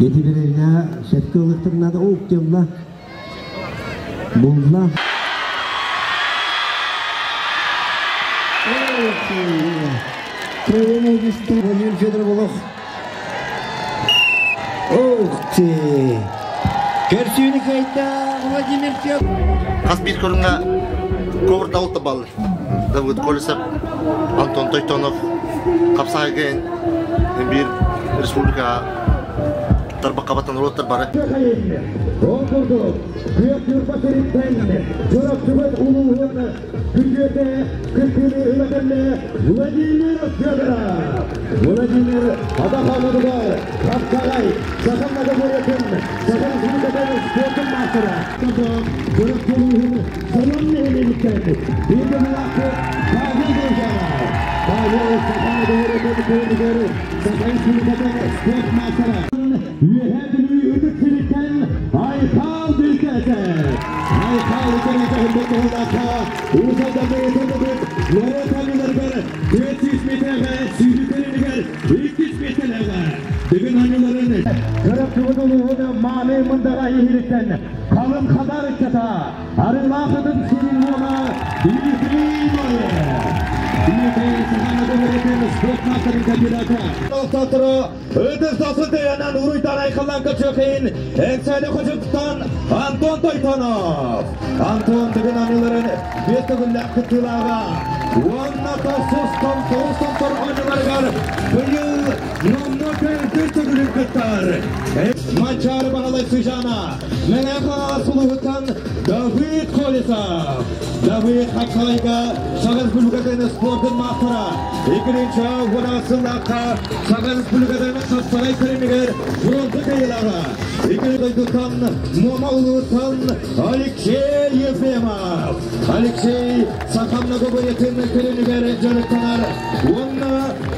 Ити бириэмэ сөпкө ылыктырнада уктелла булла. Владимир Федоров олох. Ух ты! Көрсүүнү кыайда Владимир Федоров. Хас биир көрүҥҥэ ковр даулта баллар. Давыд Колесов, Антон Тойтонов, Хапсаайгын биир республика тарбахха норуоттар бары. Ол курдук, Күөх Ньурба сириттэн Чурапчыбыт улууһун күтүөтэ кыттыыны ыла кэллэ Владимир Федоров. Владимир Адаханадыгар Хапсаҕай Саха многоборьетын Саха Республикатын спортун маастара. Чурапчы улууһун Солон нэһилиэгиттэн биир дойдулаахпыт Павел Должанов. Павел Саха многоборьетын күөнүгэр Саха Республикатын спорт маастара. Үөһээ Бүлүү ытык сириттэн Айхал Бүлкээтэ. Айхал үтүрүтэ туһулаахха Уус Алданга ыытыллыбыт норуот оонньууларыгар 400 миэтэҕэ сүүрүүтэринигэр иккис миэстэлээҕэ. Бүгүн оонньууларын Чурапчыбыт улууһун Мааны Мындаҕа иһириттэн Халын Хадаар ыччата Арыылаах ытын сирин уола Дмитрий Ноев. Дмитрий Сахана Көмөрөтүн спорт маастарын кандидата. Ытыс дохсун тыйанан уруйдан айхаллан көрсүөххин Эҥсээли хочотуттан Антон Тойтонов. Антон бүгүн оонньууларын биэс төгүллээх кыттыылааҕа уонна тохсус тоҕус томтор оонньууларыгар быйыл номнуо төрдүс төгүлүн кыттар. Манчаары Баһылай Сыжана Мэҥэ Хаҥалас улууһуттан Давыд Колесов. Давыд Хапсаҕайга Саха Республикатын спордун маастара. Иккинчи уона сыллаахха Саха Республикатын Хапсаҕай көрүҥүгэр бронза кыайыылааҕа. Икки дойдуттан Муома улууһуттан Алексей Ефремов. Алексей саха многоборьетын көрүҥүгэр дьарыктанар уонна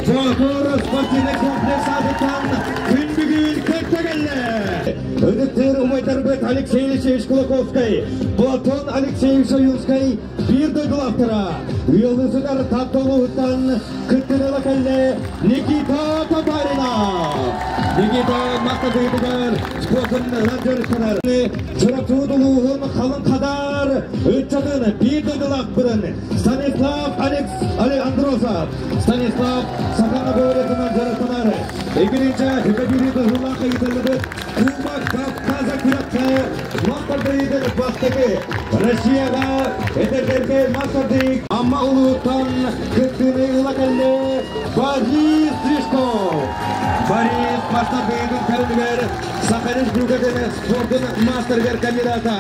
Боотур спортивный комплекс аатыттан күн бүгүн кытта кэллэ. Ытыктыыр убайдарбыт Алексей Алексеевич Кулаковскай, Платон Алексеевич Ойуунскай биир дойдулаахтара. Ыаллыы сытар Таатта улууһуттан кыттыыны кэллэ Никита Татаринов. Никита махталыытыгар спортун дьарыктанар. Чурапчыбыт улууһун халыҥ хадаар ыччатын биир дойдулаахпытын Станислав Алекс Андросов. Станислав Сахана бөрөтүнэн дьарыктанар. Иккинчи Екатерина Быһылаах ыытыллыбыт Кубок Кавказа күрэххэ мастардыйдын бастакы Россияҕа эдэрдэргэ мастардык Амма улууттан кыттыыны ыла кэллэ Борис Стрижков. Борис мастардыйдын көрүнүгэр Саха Республикатын спордун мастерыгар кандидата.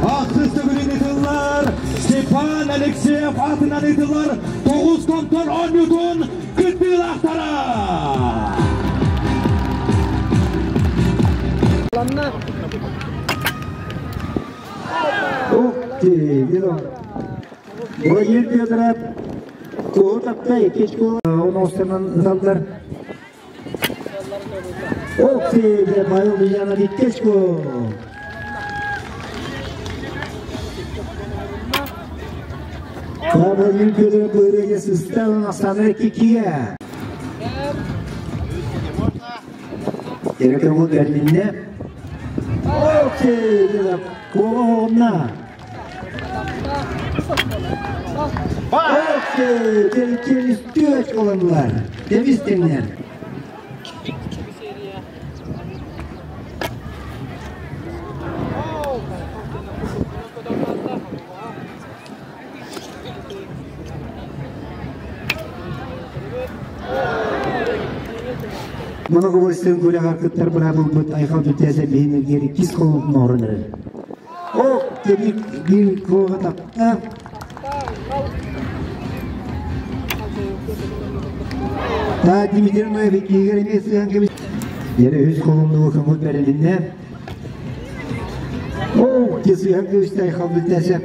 Ахсыс төгүлүн ытыллар Степан Алексеев атынан ыытыллар тоҕус томтор оонньуутун кыттыылаахтара! Ух ты, Владимир Федоров, Куотаптай, Кечко, оностынан ыталлар. Ух ты, Павел Ульянович Кечко. Владимир Федоров бырыгы сыстан Астана кикиге. Ерекеңул берлинне. Окей, Куоҕа Окей, Келистүөч оланлар. Тебистеңнер. Многоборствен күрэҕэр кыттар быраабылбыт айхал бүтээсэ биһин иккис холун орун эрэр. Ох, тебик биир куоҕа тапта. Та Дмитрий Ноевич киигэр эмиэ сыһан кэбис. Яре үс холуннугу көҥүл бэрилиннэ. Ох, те сыһан кэбисте айхал бүтээсэ.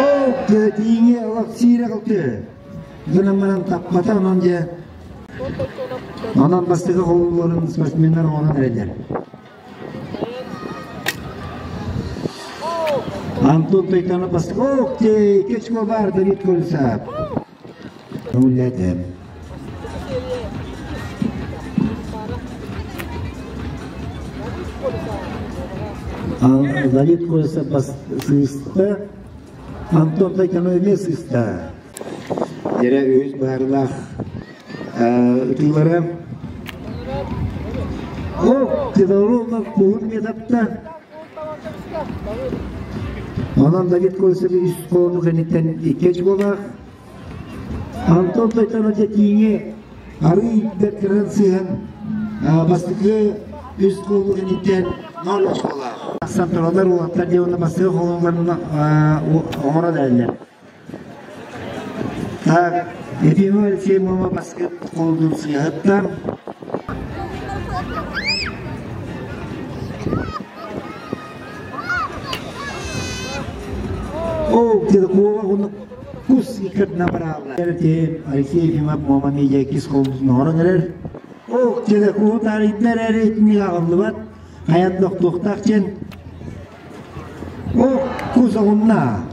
Ох, тииҥи алах сиирэ кылты. Гынан баран таппата онон дьэ. Онон бастакы холууларын спортсменнар оҥорон эрэллэр. Антон Тойтанов бастакы ох ты кечко бар Давид Колесов. Үллэтэ. Давид Колесов сыыста, Антон Тойтанов эмиэ сыыста. Дьэрэ үһүс быһаарыылаах ытыылара О, Педоровна куһун метапта. Онон Давид Колесов үс холону кэнниттэн икки очколаах. Антон Тойтонов тииҥи арыый бэрт сыһан бастакы үс холону кэнниттэн ноль очколаах. Сантуралар уолаттар дьэ уонна бастакы холонуларын оҥорон эрэллэр. Так, Ефимова Алексеевна баскет холдун сыһыттар. О, Киркова уну кус иккердина бараалла. Алексей Ефимов Муома Медиа кис холдун оҥорон эрэр. О, Киркова таарыйдар эрэ итинник аҕыллыбат. Хайан тохтуохтаах диэн. О, кус оҕунна.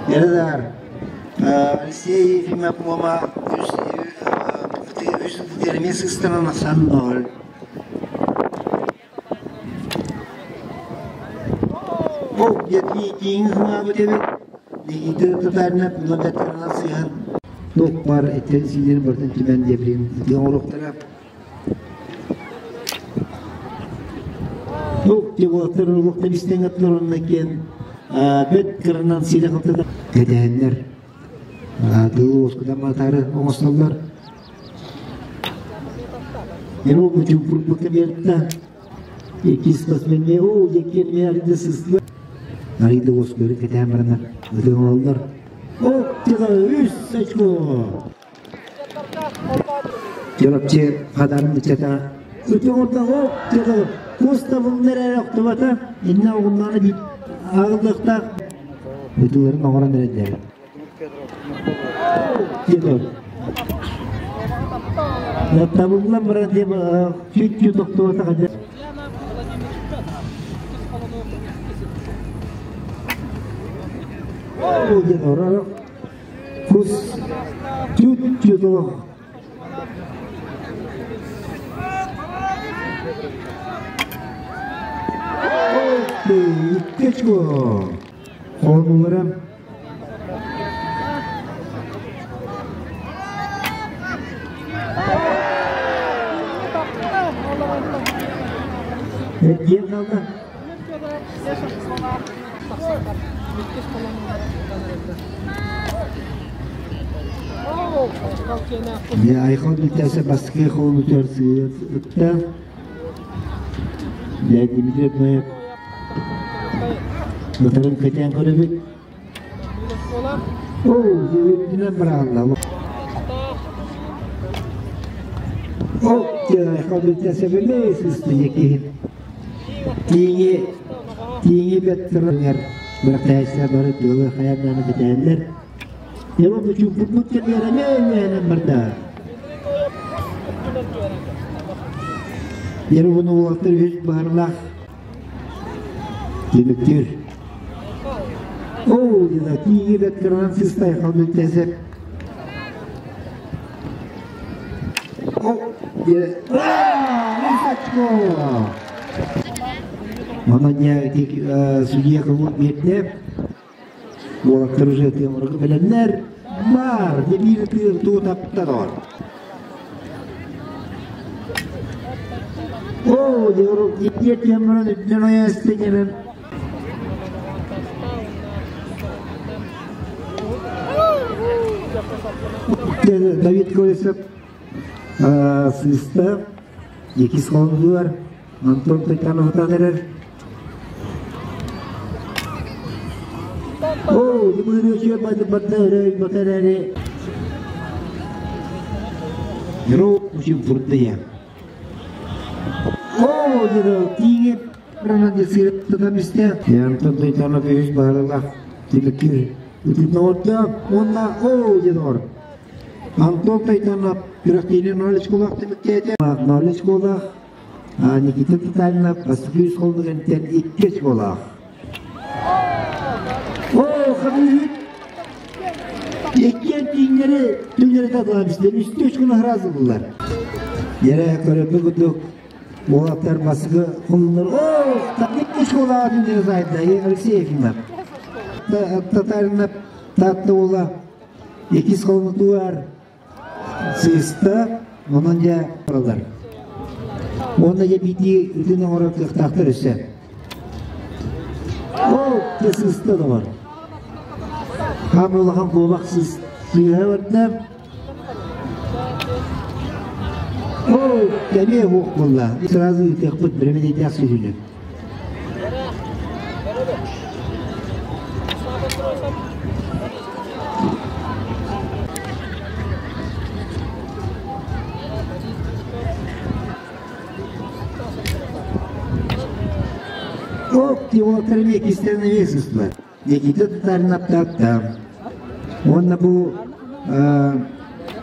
Эрэдээр Алексей Ефимов Муома үс эмиэ сыстанан асан ноль. Ол диэн хымаабыт эбит. Никита Татаринов муна сыһан туох баар эттэн сиилэрин барытын түмэн диэбилин оҥоруохтара. Туох диэ уолаттар олохтон истэн аттылар киэн бэт кыранан сиилэ халтата кэтэһэллэр. Тылы уоскутан матаары оҥостоллор. Ерол бутюм курбукка Иккис спортсмен оо дьэккиэн арыйда сыстыга. Арыйда уоскуйары кэтээн баранар ытын олороллор. О, үс очко! Чурапчы хадарын ыччата ытын орда о, Коста булнар эрэ охтубата, иннэ оҕуннааны бит ааҕыллыахтаах. Ытыларын оҥорон эрэллэр. Табыллан баран диэн чуть-чуть тохтубата хадьа. Диэн орор кус чуть-чуть олох. Икки очко. Холбулара Диэн хаалла. Айхал бүтәсе бастакы холун үтөр сыытта. Дьэ Дмитрий Ноев Бытарын кэтээн көрөбүт. Оо, үрдүнэн быраҕаллар. Ол хайбытта сысты киһин. Тииҥи тииҥи бэттэрэр бырахтааччылар бары тыалы хайаннааны кэтэһэллэр. Его бучуппут кэмиэрэ үөһэнэн барда. Ерубун уолаттар үһүс баарылаах Түмүктүүр. Оо, дина тииги бэт кыранан сыстай халбүттээсеп. О, очко! Онон судья кылбыт биэрдэ. Уолаттар уже тыамыргы бэлэмнэр. Бар, дебиир тыыр туу таптар. Оо, диэт темырын үттен ойастыгынан. Давид Колесов сыыста, иккис холонугар Антон Тойтанов эрэр. Оо, дыбырыычыа бата өрөй бата эрэри. Еро учим фурдыя. Оо, деро тииҥи ранан десирет тутам истэ. Антон Тойтанов үһүс баарылаах түмүктүүр. Ытытнорда онна о дедор. Антон Тойтонов күрэхтиини 0 очколаах түмүктээтэ. 0 очколаах. Никита Татаринов бастакы үс холну кэнниттэн 2 очколаах. О, хабыһыт! Иккиэн тииҥнэри түҥнэри татылар бистер. Үстүү очкону харазылылар. Yere көрөппү курдук уолаттар бастакы холуннар. О, икки очколаах түҥнэри сайда. Алексей Ефимов. Татаринов Таатта уола иккис холунутугар сыыста, онон дьэ баралар. Уонна дьэ биитии ытын оҥорор кыахтаахтар өссө. Ол дьэ сыыста доҕор. Хаам улахан куобах сыыһа барда. Ол эмиэ уох буолла. Сразу ыытыахпыт бирэмэдэйдээх сүрүнү. Оп, уолаттар эмиэ иккистерин эмиэ сыстылар. Никита Татарин аптаатта. Уонна бу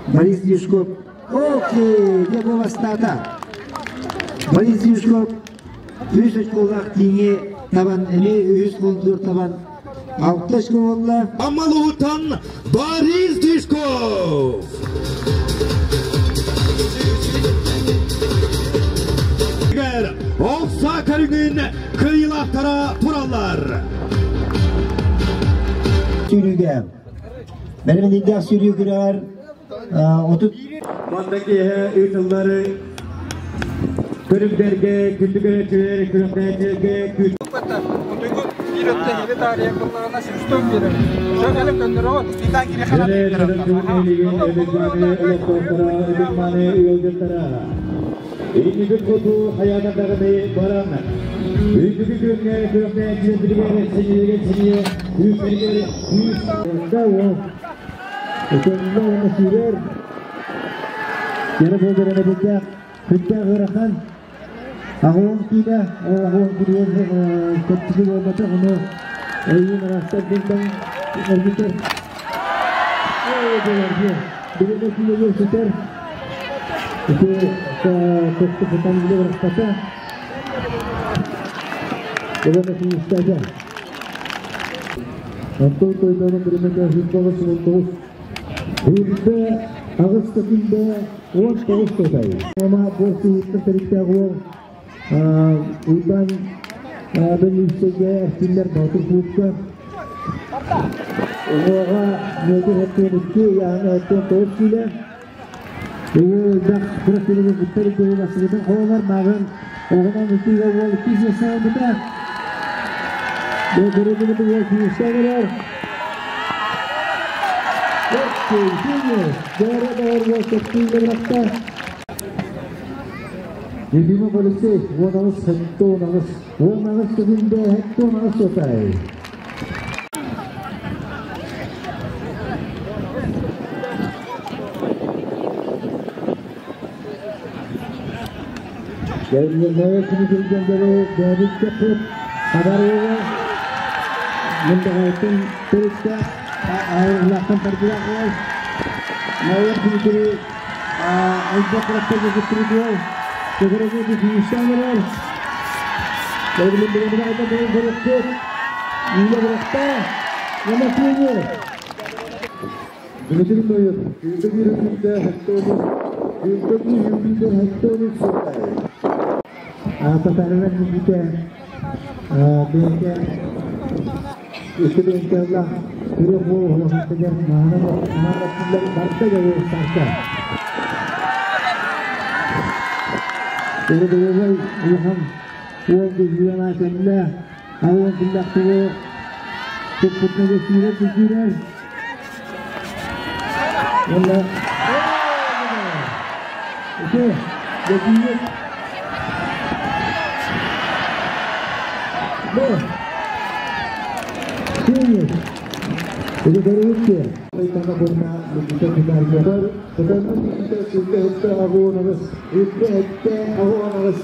Борис Дюшков окей, дьэ бу бастаата. Борис Дюшков үс очколаах тииҥи табан, эмиэ үһүс холдуур табан алта очко буолла. Аммалуутан Борис Дюшков! Охса көрүҥүн кыайыылаахтара тураллар. Сүүрүүгэ. Бэлэмниирдээх сүүрүү күрэҕэр 30 Манна киэһэ ыытыллары көрүҥнэргэ күндү көрөөччүлэр күрэхтэһээччилэргэ күүс Биир өттө хили таарыйан буллаҕына сүүстөн биэрэр. Дьон эле көннөрөҕүт, итан кири ханан Иннигит хоту хайаатар даҕаны баран, үрдүкү күөҥҥэ күрэхтэһээччилэрбитигэр синньигэ синньиэ, күүстэригэр күүс. Өтөннө уонна сүүрэр. Кэрэ буолар эбиттээх, сүрдээх ыарахан. Аҕуон киилэ, ол аҕуон киилэ чэпчэки буолбатах, ону өйүүн араастар дылдан эргитэр. Билимэ киилэгэ сүтэр. Ити көстү сытан биле бырахпата. Билимэ киилэстээдэ. Антон Тойтонов билимэкэ 199 Биирдэ аҕыс секунда 19 сотай. Ома буостуһуттан төрүттээх уол Уйбаан Бөлүүссэйгэ эрчиллэр Боотур кулупка. Уҥуоҕа метр 72, ыйааһына 79 киилэ. Элбэх күрэхтэһиигэ кыттар икки бастакытын холонор мааҕын оҕунан ытыыга уол иккис миэстэҕэ ылбыта. Бу көрүҥү уол финишка олорор. Финиш! Дора доҕор уол сөптүүгэ бырахта. Ефимов Алексей, 18, 78, 18 секунда, 78 сотай. Кэлиҥҥэ күнү бэйэбит кэппит хабар уола Мындаҕайтан төрүттээх айыллаахтан тардылаах уол Майор Дмитрий элбэх күрэхтэргэ кыттыбыт уол Көкөрөгө фиништээн эрэр. Бэйбилин билэн бүгүн көрүкпүт. Иилэ бырахта. Уонна финиш. Дмитрий Ноев, сүүрбэ биир күндэ хаттоонус, сүүрбэ биир күндэ хаттоонус сылтай. Татарынан Никита бэйэтэ икки бэйэтэллэх күрэх уол улахантыгар маана маана барта дьоҕуустарта. Өрөбөлөй улахан уол дьүһүйэн кэллэ. Ауан киллэхтиги туппутна сүүрэр сүүрэр. Уонна Ити, дьүһүйэн Бу. Финиш. Ити көрүбүт Айтана бурна Никита Татаринов. Татаринов Никита сүүрбэ хэтте аҕуон аҕыс, сүүрбэ хэтте аҕуон аҕыс.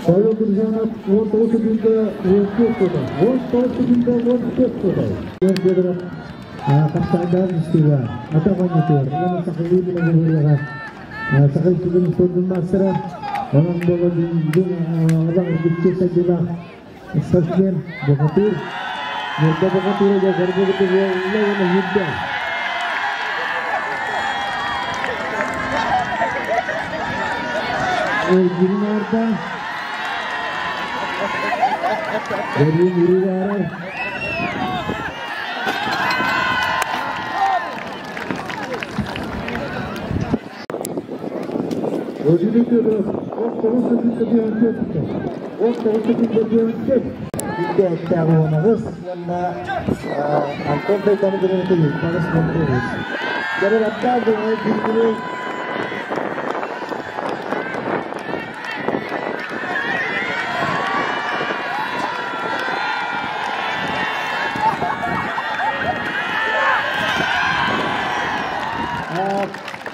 Павел Друзьянов 19 секунда 14 года. 19 секунда 14 года. Федоров Хапсайдан истига. Атаҕанньытыгар уонна сахалыы билэҕэ саха истигин спордун мастера онон буола олох эргиччи сайдыылаах спортсмен бухатыыр Ньурба бухатыыра дьэ көрбүт буолла уонна сүүрдэ. Эргирин аарда. Берлин үрүг аарар. Владимир Федоров 19 секунда 14. 19 секунда 14. Билдээттээх уонаҕыс уонна Антон Тойтону көрөнөтө таҕыс уон Дьарыгаттаах дьоҥҥо биирдири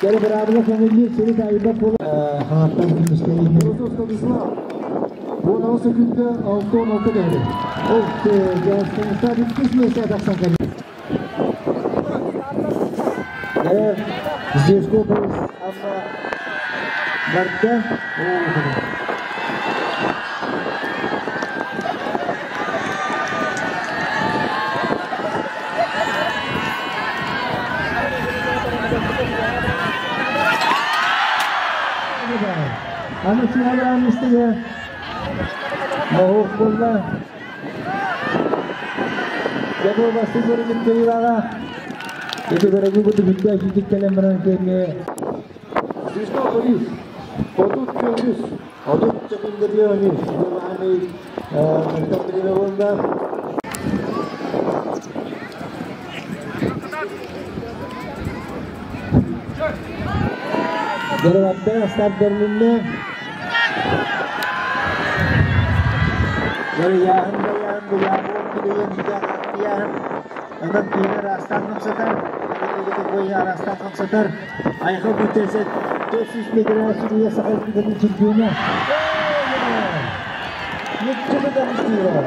Кэлэ быраабыла көҥүллүүр сири таайбат буола хаҥаттан күнүстэриини Станислав 16 секунда 6-16 кэлли. Ол Станислав иккис миэстэ тахсан кэлли. Здешкополис Амма барда. Аны сыналаан истигэ моһуок буолла. Дьэ бу бастыҥ көрүҥүн кыайыылааҕа. Ити көрөгү бу түбүккэ киитик кэлэн баран кэмҥэ Здешков Борис 33 30 секунда биэҕини Дьабааны мөлтөх бириэмэ буолла. Дьарыгаттаах старт бэрилиннэ. Дьарыйааһын дайаан буйаабуон килийэн идээх аттыйааһын онон киинэ араастаан хамсатар, араастаан хамсатар. Айхал бүтээсэ 400 метр сүрүйэ Саха Республикатын чемпиона. Нучча истиира.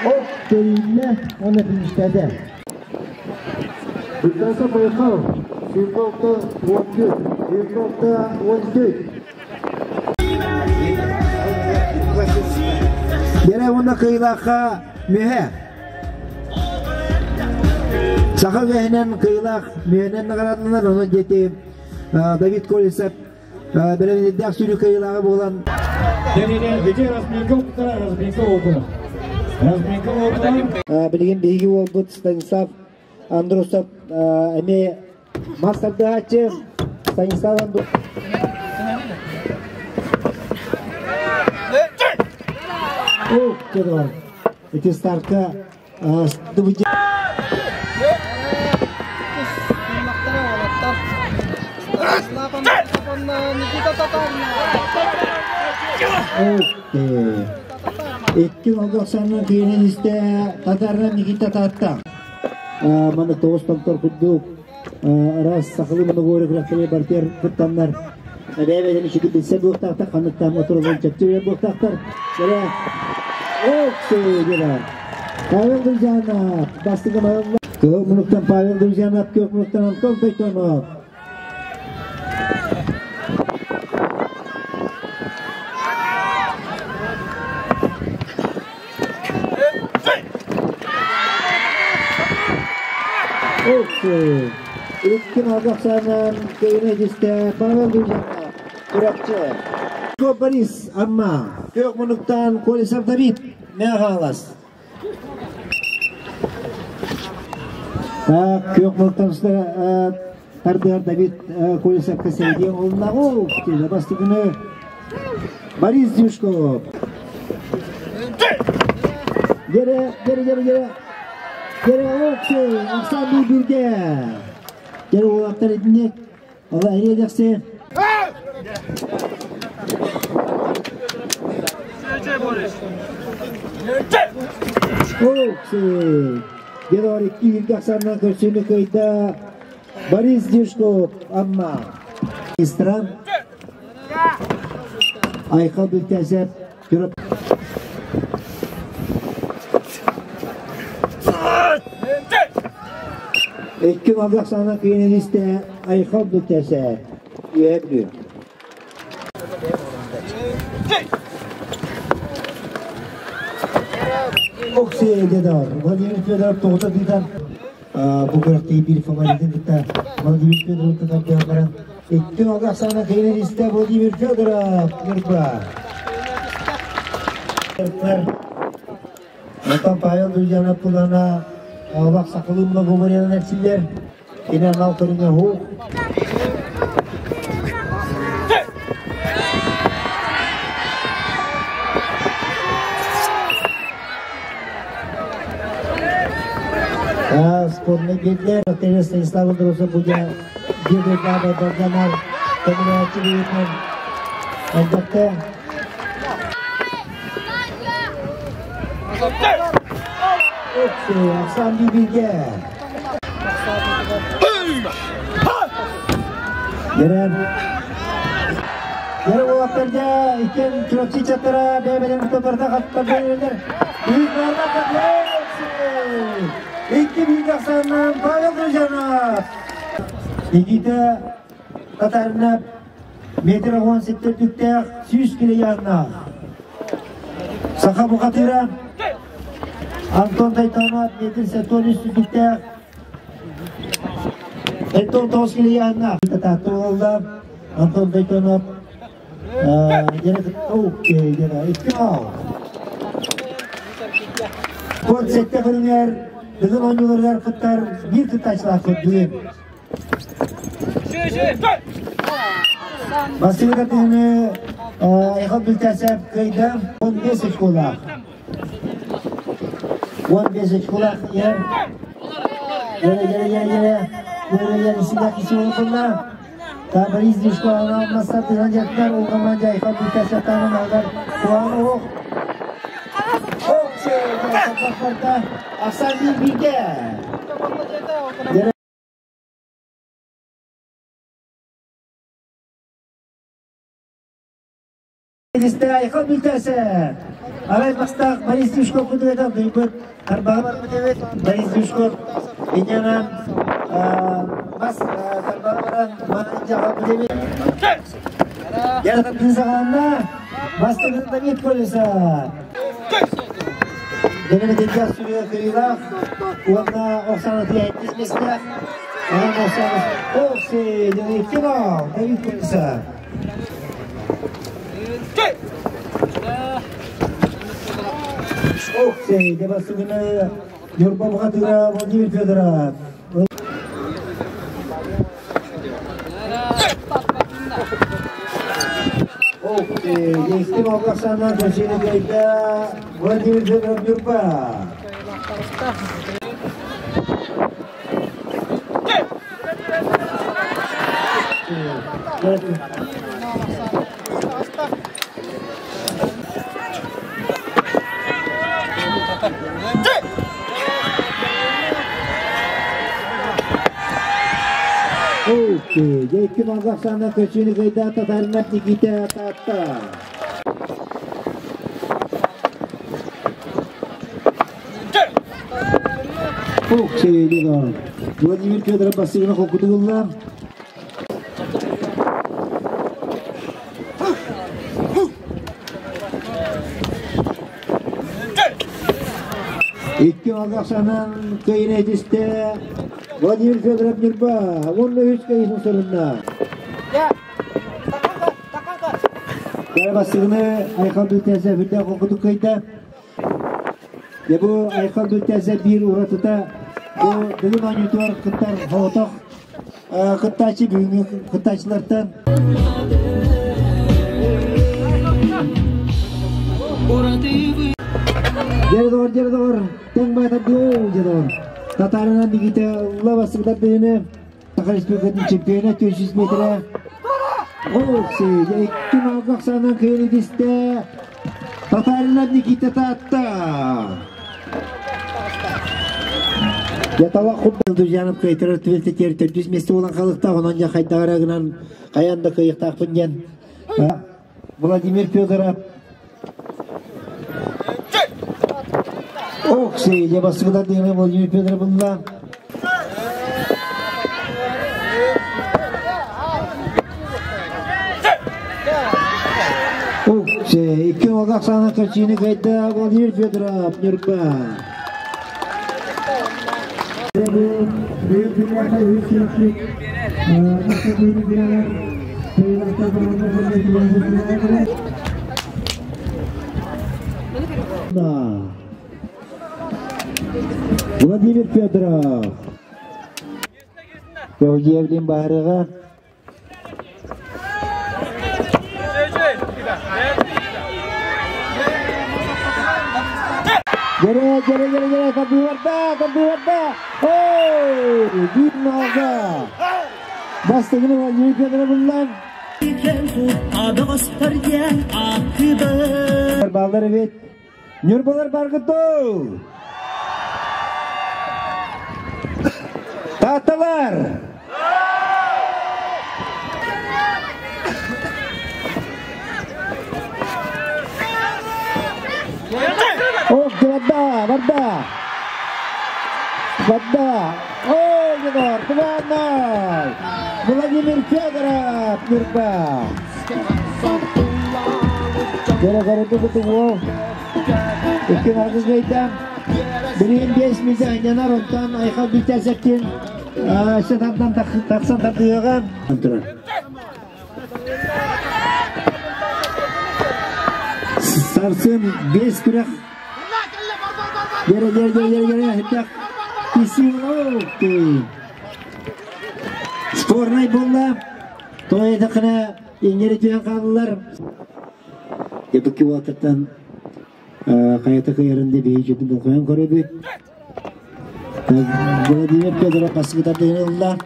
Ол тэриллэ, оны фиништеді. Бүттәсі Байқал 26 14. 26 14. Дere онна кыйлаха мөһэ. Саха үөһүнэн кыйлаах мүһэнэн наҕараадаланар, онон диэти Давид Колесов бэлэмнэрдээх сүүрүү кыйылааҕа буолан Где разминка утра, разминка утра. Разминка утра. Билигин биһиги уолбут Станислав Андросов эмиэ мастардааччы Станислав Андросов. О, кедр. Эти стартка Икки олдохсаннан киинен истэ Татарна Никита Татта. Маны тоғыз томтор курдук раз сахалы моногоры күрэхтэри бартер кыттаннар. Бэбэден ишики билсе буохтаахтар, ханныктаан отурулун чөптүрэ буохтаахтар. Дere Оксы дела. Павел Друзьянов, бастыгы Көк мунуктан Павел Друзьянов, көк мунуктан Антон Тойтонов. Икки алгахсанан кыйыны дисте Павел Дужанов Чурапчы. Борис Амма. Күөх мунуктан Колесов Давид Мягалас. Күөх мунуктан тардыар Давид Колесов кесейден олнагу. Бастыгыны Борис Дюшков. Geri, geri, geri, geri. Geri, okse, aksan bir birge. Geri oğlaklar edindik. Allah iyi edekse. Okse. Geri var iki birge aksandan körsünü köyde. Борис Дюшков, Амма. Истран. Айқал Бүлтәзәп, Икки малгахсана киинелисте Айхал Бүлтәзәп, Үйәбү. Окси дедор, Владимир Федоров тоғыта дыдан бу көрөктөй бир фаворитин кытта Владимир Федоров тутап Икки малгахсана киинелисте Владимир Федоров, Нурба. Отан Павел Друзьяна пулана Аллах сақылымла говорян нәрсилер. Инен ал көрүнгө ху. Спорный бедлер, тренер Станислав Андросов будя бирдер Дарданар, Камилячы бейітмен. Әлбәтте. Aksan bir bilge. Geren. Geren olaklarca iken Çurapçı çatıra bebelerin toparda katlar belirler. Büyük katlar. İki büyük aksandan Pavel Kırcanov. Nikita Tatarına метр он сеттер сүүс киле ярна. Саха Бухатыра Антон Тайтанов метр сеттон үстүктө Антон тоғыз киле ярна. Тату Антон Тайтанов Окей, ал. Код сетте көрүңөр, бүгүн ойнулардар кыттар, бир кыттачылар көп бүгүн. Басылык атыны Айхал Бүлтәсәп кыйда 15 очколақ. 15 очколақ ер. Ере, ере, ере, ере. Ере, ере, сидақ кisi олқынна. Та Борис Дишко алмаса тыган жаттар, олғаман Айхал Бүлтәсәп танын алдар. Куаны оқ. Оқ, Аксан bir birге. Айхал Бүлтәсәп. Арай бастақ Борис Дюшков күдігі дүйбіт. Тарбағы бар бітебет. Борис Дюшков. Инянан бас тарбағы баран маңын жаға бітебет. Яратып сағанна бастығын Давид Колеса. Денеметенге сүрі кыйлақ. Уанна Оксана Тияйтиз местақ. Оған Оксана Окси Давид Кино. Давид Колеса. Окси, дебасыгыны Юрба Бухатыра Владимир Федоров. Окси, естим Аллахсанан көшені көйді Владимир Федоров Юрба. Окей, Жайкин Аллахсанан көшені көйді Татаринат Никита Тата. Окей, дедо. Владимир Федоров басыгына кокутугулла. Икки Аллахсанан көйіне дисте Владимир Федоров Ньурба 13 кыайыытын сурунна. Дьэ бастыгыны Айхал Бүлтээсэ үрдээх холкутук кыайда. Дьэ бу Айхал Бүлтээсэ биир уратыта бу бүгүн оонньуутугар кыттар соҕотох кыттааччы бүгүҥҥү кыттааччылартан Дьэ доҕор, дьэ доҕор, тэҥ баатардыы, дьэ доҕор. Татарынан Никита Лавасыгдар дыһыны Саха Республикатын чемпиона 400 метрэ. Окси, икки малга ахсаанан кыайан итистэ. Татаринов Никита Таатта. Ятала Худдужанов кыайтарар түбэлтэтигэр төрдүс миэстэ буолан халыктаах, онон дьэ хайдах эрэ гынан хайаан да кыайыахтаахпын диэн Владимир Федоров Окси, дьэ бастакытан дыгына Владимир Федоров булла. Окси, икки уолга ахсаана көрсүүнү кыайда Владимир Федоров, Ньурба. Владимир Федоров. Евгений Баарыга. Дьэрэ, дьэрэ, дьэрэ, дьэрэ, тардыы барда, тардыы барда. Ой, биир ноога. Бастыгыны Владимир Федоров буллан. Баллар эбит. Ньурбалар баргыт дуу? Таатталар! Ох, барда, барда! Барда! Ой, Егор, 2-0! Владимир Федоров, Ньурба! Дьэрэ көрүнтү бутугу. Икки аргыс гайда. Билигин 5 милде анньанар, онтон Айхал Бүлтээсэптин сатантан тахсан тардыаҕа. Сарсын 5 күрэх. Дьэрэ, дьэрэ, дьэрэ, дьэрэ, дьэрэ, хиттэх. Кисин, Спорнай буолла. Тоҕо этахына иҥнэри түһэн хааллылар. Ебыкки уолаттартан хайата кыйарын да биһи дьүтүн болҕойон көрөбүт. Владимир Федоров бастакы тардыһын ылла.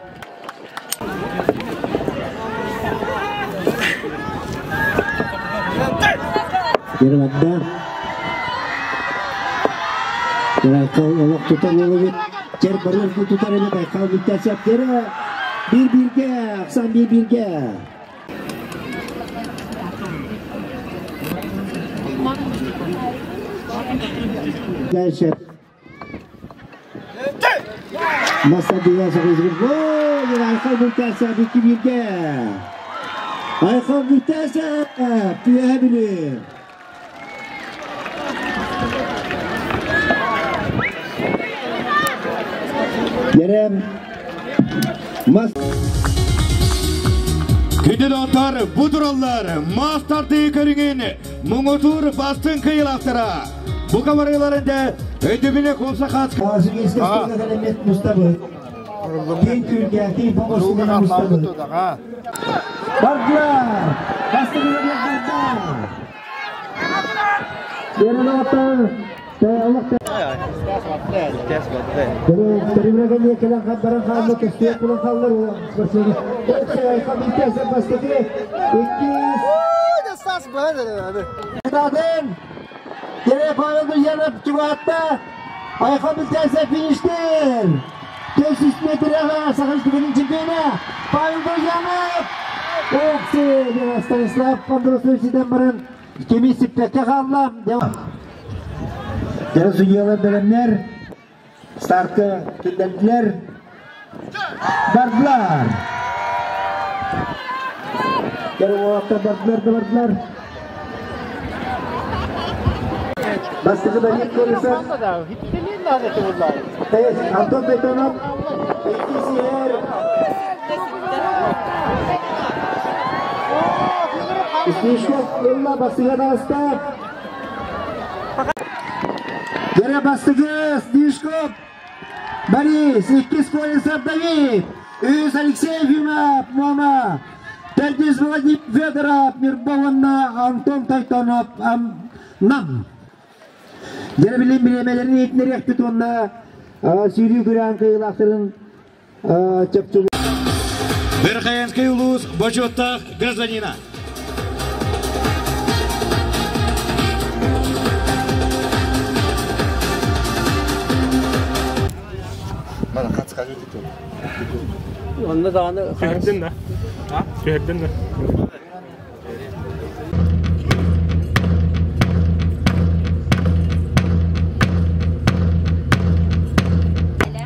Ермакда. Айхал олох тутар уолубут. Чер барыр тутар эбит Айхал бүттәсәптері. Bir-birге, ахсан bir-birге. Дальше. Маса Айхал Бүлтәсәп 2-1-ге. Айхал Бүлтәсәп түһэ били. Ерем Мас Күндү доҕоттор, бу тураллар мас тардыы көрүҥүн муҥутуур бастыҥ кыайыылаахтара. Бу камарыыларында өйдөбүлэ куопса хаас Мустабы. Кең түрге, кең помощникына мустабы. Бардылар! Бастыгы барда! Ерен аттар, Терибреген келен баран қалды, кестие кулан қалдыр. Бастыгы, икки. Дере Павел Гүлжанов чугатта. Айхан Бүлтәсә фиништер. 400 метрге Саха Республикасының чемпионы Павел Гүлжанов. Окси, Станислав Андросовичтен баран кеми сиппекке қалды. Дере судьялар бөлімнер стартка киллердилер. Бардылар. Дере уақытта бардылар да бардылар. Бастығы Давид Колесов. Антон Бетонов. Иккис иһэр. Снежков ылла бастыга таҕыста. Дьэрэ бастыгы Снежков Борис, иккис Колесов Давид, үс Алексей Ефимов, Муома, төрдүс Владимир Федоров, Ньурба уонна Антон Тойтонов, Нам. Дьэ билин бириэмэлэрин иһитиннэриэхпит уонна сүүрүү күрээн кыайыылаахтарын чопчу Верхоянский улуус бочуоттаах гражданина. Онно даҕаны Түһэрдин да. Түһэрдин да.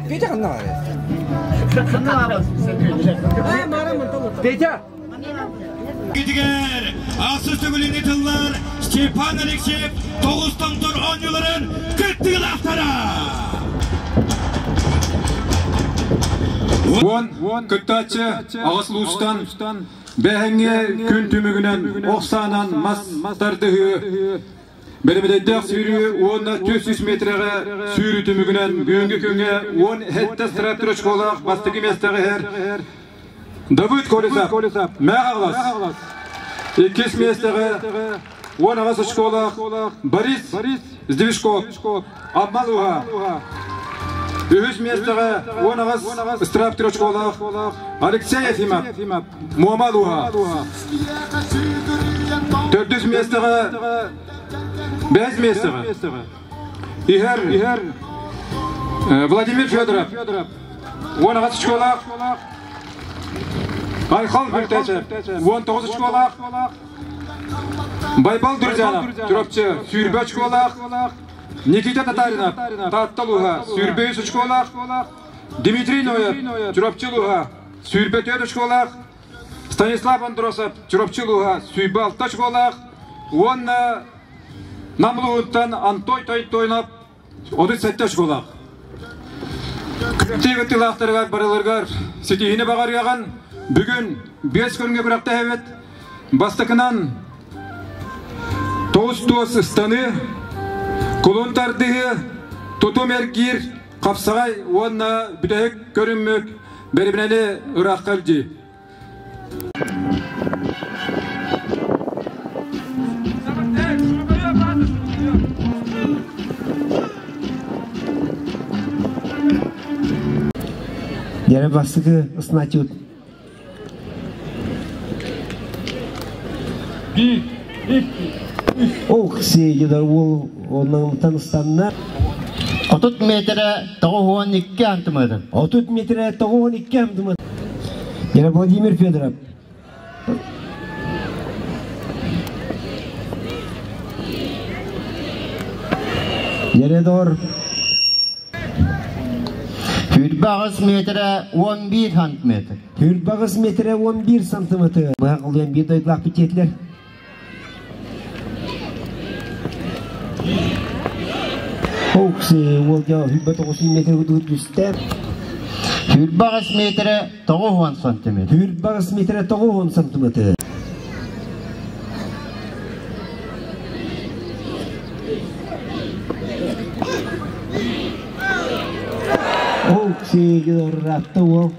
Петя ханна Петя! Күтүгэр ахсыс төгүлүн ытыллар Степан Алексеев тоҕус томтор оонньууларын кыттыылаахтара! Уон кыттааччы аҕыс улуустан Бэһэҥҥэ күн түмүгүнэн ох саанан мас тардыһыы, бэрэмэдэйдээх сүүрүү уонна 400 метрэҕэ сүүрүү түмүгүнэн бүгүҥҥү күҥҥэ 17 трактор очколаах бастакы миэстэҕэ иһэр Давыд Колесов, Мэҕэ Иккис миэстэҕэ 18 очколаах Борис Сдвижков, Аммал Уһа. Үһүс миэстэҕэ 18 ыстыраап трёчколаах Алексей Ефимов, Муома Луһа. Төрдүс миэстэҕэ бэһис миэстэҕэ Иһэр Владимир Федоров, 18 очколаах Айхал Бүлтэчев, 19 очколаах Байбал Друзьянов, Чурапчы, сүүрбэ очколаах Никита Татаринов, Таатта улууһа, 23 очколаах, Дмитрий Ноев, Чурапчы улууһа, 24 очколаах, Станислав Андросов, Чурапчы улууһа, 26 очколаах уонна Нам улууһуттан Антой Тойтойнов 37 очколаах. Күрэхтии кыттыылаахтарыгар барыларыгар ситиһиини баҕарыаҕын. Бүгүн 5 күҥҥэ күрэхтэһэбит. Бастакынан тоҕус туос ыстаныы, кулун тардыһыы, тутум эргиир, хапсаҕай уонна бүтэһик көрүммүк бэрибинэни ыраахха илдьии. Дьэрэ бастакы ыснааччыбыт Ох, сиэйдэр уол оннан ыстанна. 30 метрэ 92 сантиметр. 30 метрэ 92 сантиметр. Яра Владимир Федоров. Ередор Сүүрбэ метрэ 11 сантиметр. Сүүрбэ метрэ 11 сантиметр. Быһа кылыан биир дойдулаах бүтиэтилэр. Оуксы уолга 29 метр кудур түстэ. Сүүрбэ метрэ 90 сантиметр. Сүүрбэ метрэ 90 сантиметр. Оуксы ратта уол.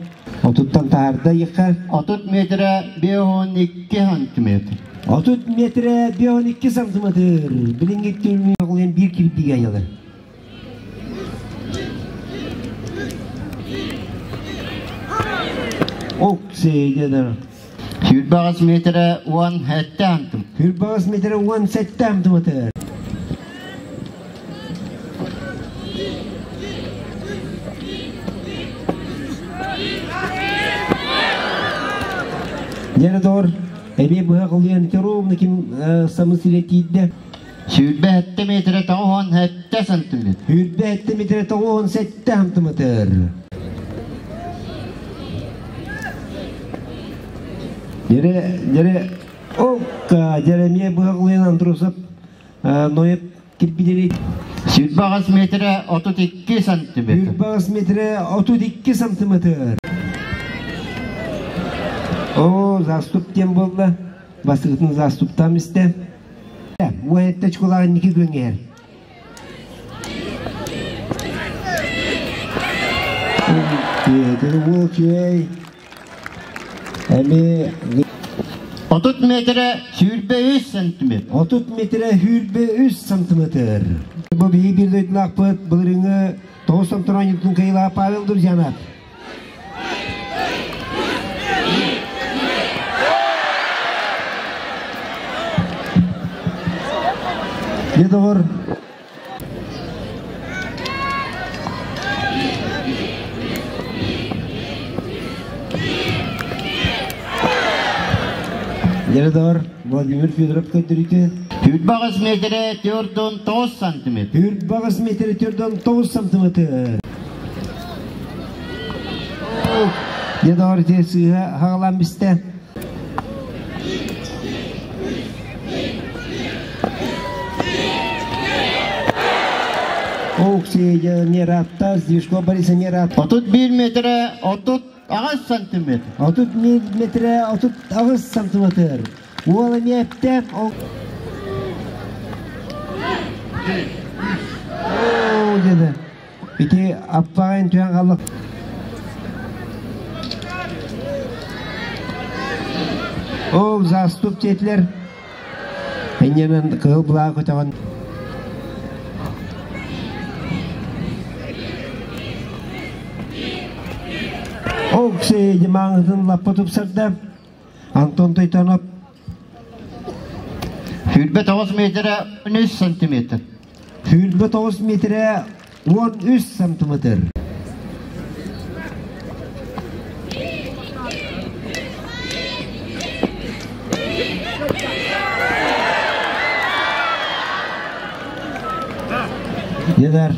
Отуттан таһаарда иэхэ. 30 метрэ 52 сантиметр. 30 метрэ 52 сантиметр. Билиҥҥи түрмү биир кирбиигэ айалар. Оксидер. 28 метрэ 17 сантиметр. 28 метрэ 17 сантиметр. Дьэ доор, эмиэ быһа кылыйан ровно ким самы сире тиийдэ. 27 метрэ 97 сантиметр. 27 метрэ 97 сантиметр. Дьэрэ, дьэрэ, окка, дьэрэ эмиэ быһа кылыйан Андросов Ноев кирбидери. Сүүрбэ метрэ 32 сантиметр. Сүүрбэ метрэ 32 сантиметр. О, заступ диэн буолла. Бастакытын заступтаам истэ. Уһэтте чукулаҕын ники күөҥҥэр. Үчүгэй. Эми 30 метрэ 23 сантиметр. 30 метрэ 23 сантиметр. Бу биһи биир дойдулаахпыт былырыҥы 9 томторон юртун кыйыла Павел Друзьянов. Дьэ доҕор, Дьэ доҕор, Владимир Федоров көрдөрүүтэ. Сүүрбэ метрэ 49 сантиметр. Сүүрбэ метрэ 49 сантиметр. Дьэ доҕор, ити сыыһа хаҕалаан бистэ. Оксия Нератта, Сдвижко Бориса Нератта. 31 метрэ 38 сантиметр. 31 метрэ 38 сантиметр. Уола ньэптэ. О, деді. Ити аппаҕын түһэн қаллық. Ол заступ диэтилэр. Энньэнэн кыһыл былаа көтөҕөн. Окси дьамааҥытын лаппа тупсарда. Антон Тойтонов. 29 метрэ 13 сантиметр. 29 метрэ 13 сантиметр. Дедер.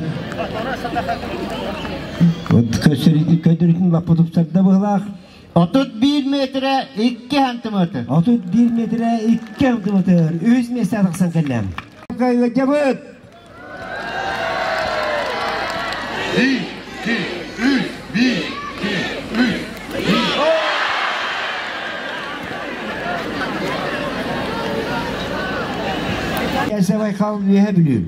Көдөрүтүн лаппа тупсарда быһылаах. 31 метрэ 2 сантиметр. 31 метрэ 2 сантиметр. Үс миэстэ тахсан кэллэм. Кайгадябыт. 1, 2, 3, 1, 2, 3. Кәсә Байкал үөһэ бүлүүм.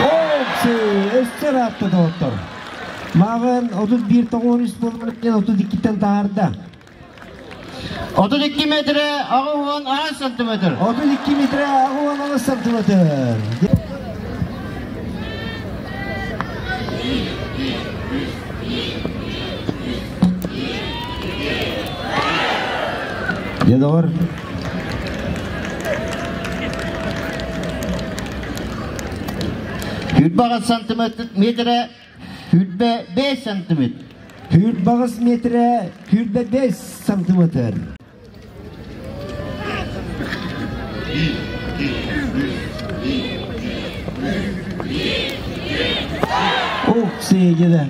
Окси, өссө ыраатта доҕоттор. Мааҕын 31 93 буолбут 32-тэн таһаарда. 32 метрэ 88 сантиметр. 32 метрэ 88 сантиметр. Дьэ доҕор, Сүүрбэ сантиметр метрэ 25 сантиметр. 28 метрэ 25 сантиметр. Окси дьэ.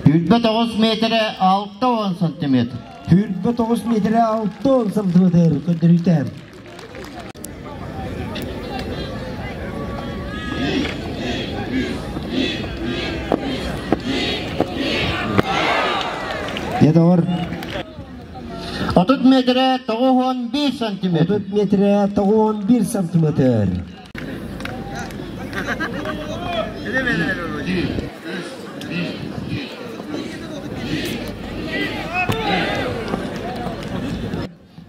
29 метрэ 60 сантиметр. 29 метрэ 60 сантиметр көрдөрүүтэ. Дьэ доҕор, 30 метрэ 91 сантиметр. 30 метрэ 91 сантиметр.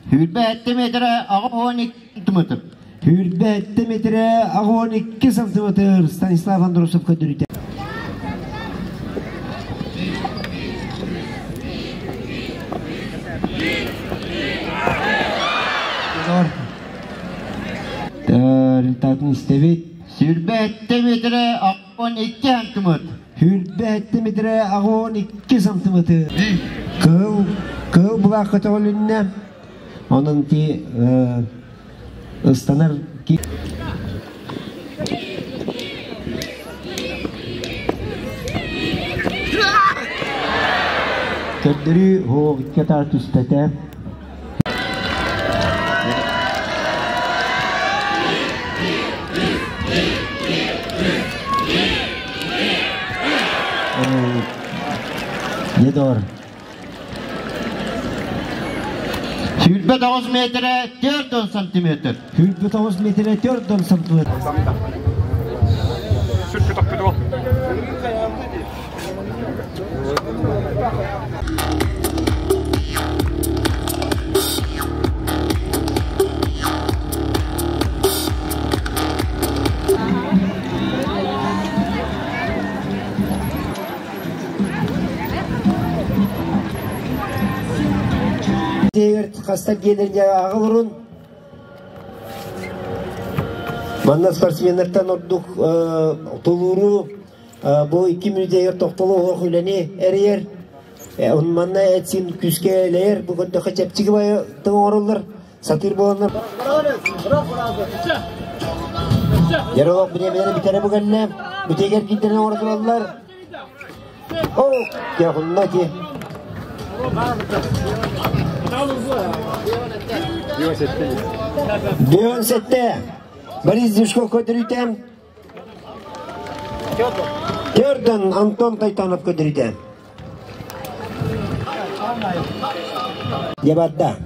27 метрэ 82 сантиметр. 27 метрэ 82 сантиметр. Станислав Андросов көрдөрүүтэ. Результатын истэбит. 27 метрэ 82 сантиметр. 27 метрэ 82 сантиметр. Кыл, кыл булаах көтөҕүлүннэ. Онон ти ыстанар ки Көрдөрүү хоҕ икки атаар түспэтэ. Дедор. 29 метре 4 сантиметр. 29 метре 4 сантиметр. Хаста гиэлэргэ аҕалырын Манна спортсменнартан ордук тулууру бу 2 мүнүүтэгэр тохтолу оһох үлэни эрийэр. Манна этсин күүскэ элэйэр, бу көрдөхө чэпчики байы оҥороллор, сатыыр буоланнар. Яролок бириэмэлэри бүтэрэ бүгэннэ, бүтэгэр киирдэрин оҥоро тураллар. О, кяхунна ки. Бион сетте. Борис Дюшков көтөрүтэ. Төрдөн Антон Тайтанов көтөрүтэ. Дебатта.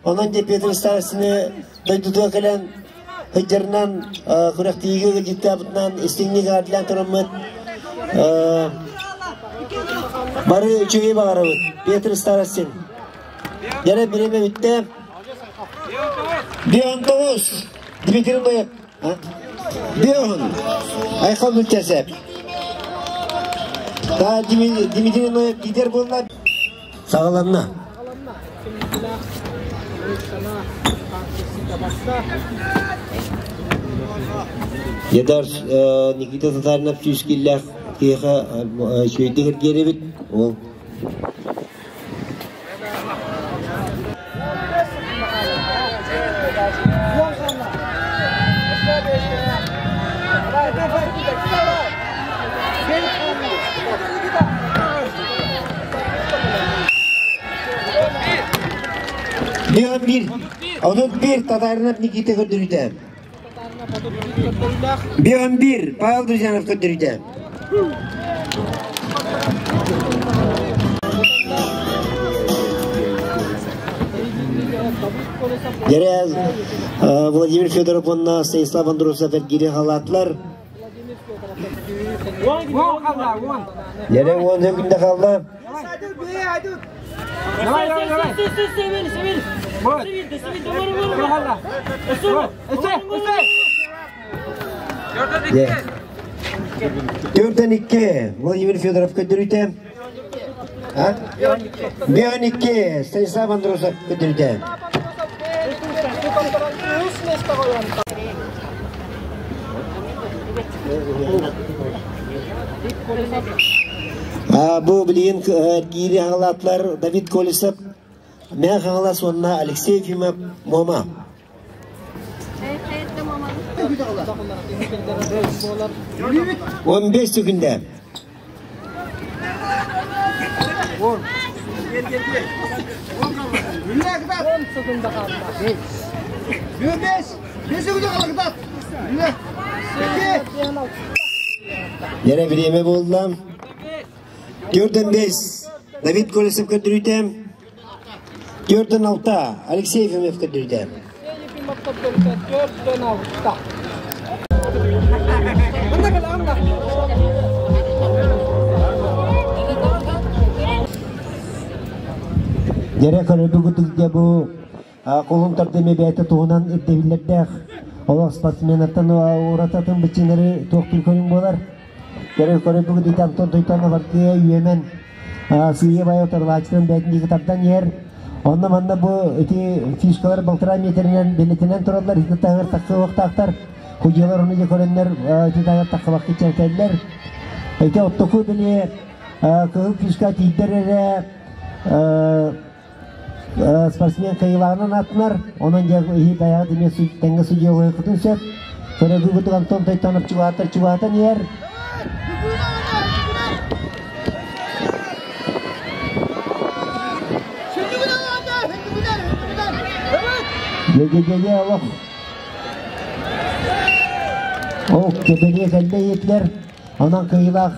Онон де Петр Старостины дойдутуга кэлэн сылдьарынан күрэхтиигэ ыалдьыттаабытынан истиҥник аатылаан тураммыт бары үчүгэй баҕарабыт. Петр Старостин. Дьэрэ бириэмэ бүттэ. Бион тоҕус. Дмитрий Ноев. Бион. Айхал Бүлтәсәп. Та Дмитрий Ноев лидер буолла. Саҕаланна. Едар Никита Татаринов сүүс киллээх киһиэхэ үчүгэйдик эргиэр эбит. Ол Леон bir, onun bir Татаринов Никита көрдөрүүтэ. Леон bir, Павел Друзьянов көрдөрүүтэ. Дьэрэ Владимир Федоров уонна Станислав Андросов эргири халаатылар. Дьэрэ уон күндэ хаалла. Төртен икки Владимир Федоров көрдөрүүтэ. Бион икки Станислав Андросов көрдөрүүтэ. Бу билигин киири хаҥалаатылар Давид Колесов, Мэҥэ Хаҥалас уонна Алексей Ефимов Муома. 15 секунда. Yine бириэмэ буолла. Төрдөн бес Давид Колесов көрдөрүүтэ. Төрдөн алта Алексей Ефимов көрдөрүүтэ. Дьэрэ көрөрбүт бу кулун тардыме бэйэтэ туһунан ирдэбиллэрдээх олох спортсменаттан урататын быччынары туохтуур көрүҥ буолар. Дьэрэ көрөрбүт Антон Тойтонов аркыа үөмэн сыыйа бай отарлааччытын бэйэтин диэки тардан иһэр. Онно манна бу ити фишкалар балтараа метринэн билетинэн тураллар, ити таһыгар тахсыахтаахтар. Судьялар ону дьэ көрөннөр ити таһыгар тахсыбакка чэртэллэр. Ити оттоку били кыһыл фишка тиийдэр эрэ спортсмен кыайыылааҕынан ааттанар. Онон дьэ иһи байаҕа эмиэ тэҥҥэ судьялыаххытын сөп. Көрөгүгүтүк Антон Тойтонов чугаһатар чугаһатан иһэр. Дьэ-дьэ-дьэ олох. Ок, кэбэлиэ кэллэ иһитлер. Онон кыйылах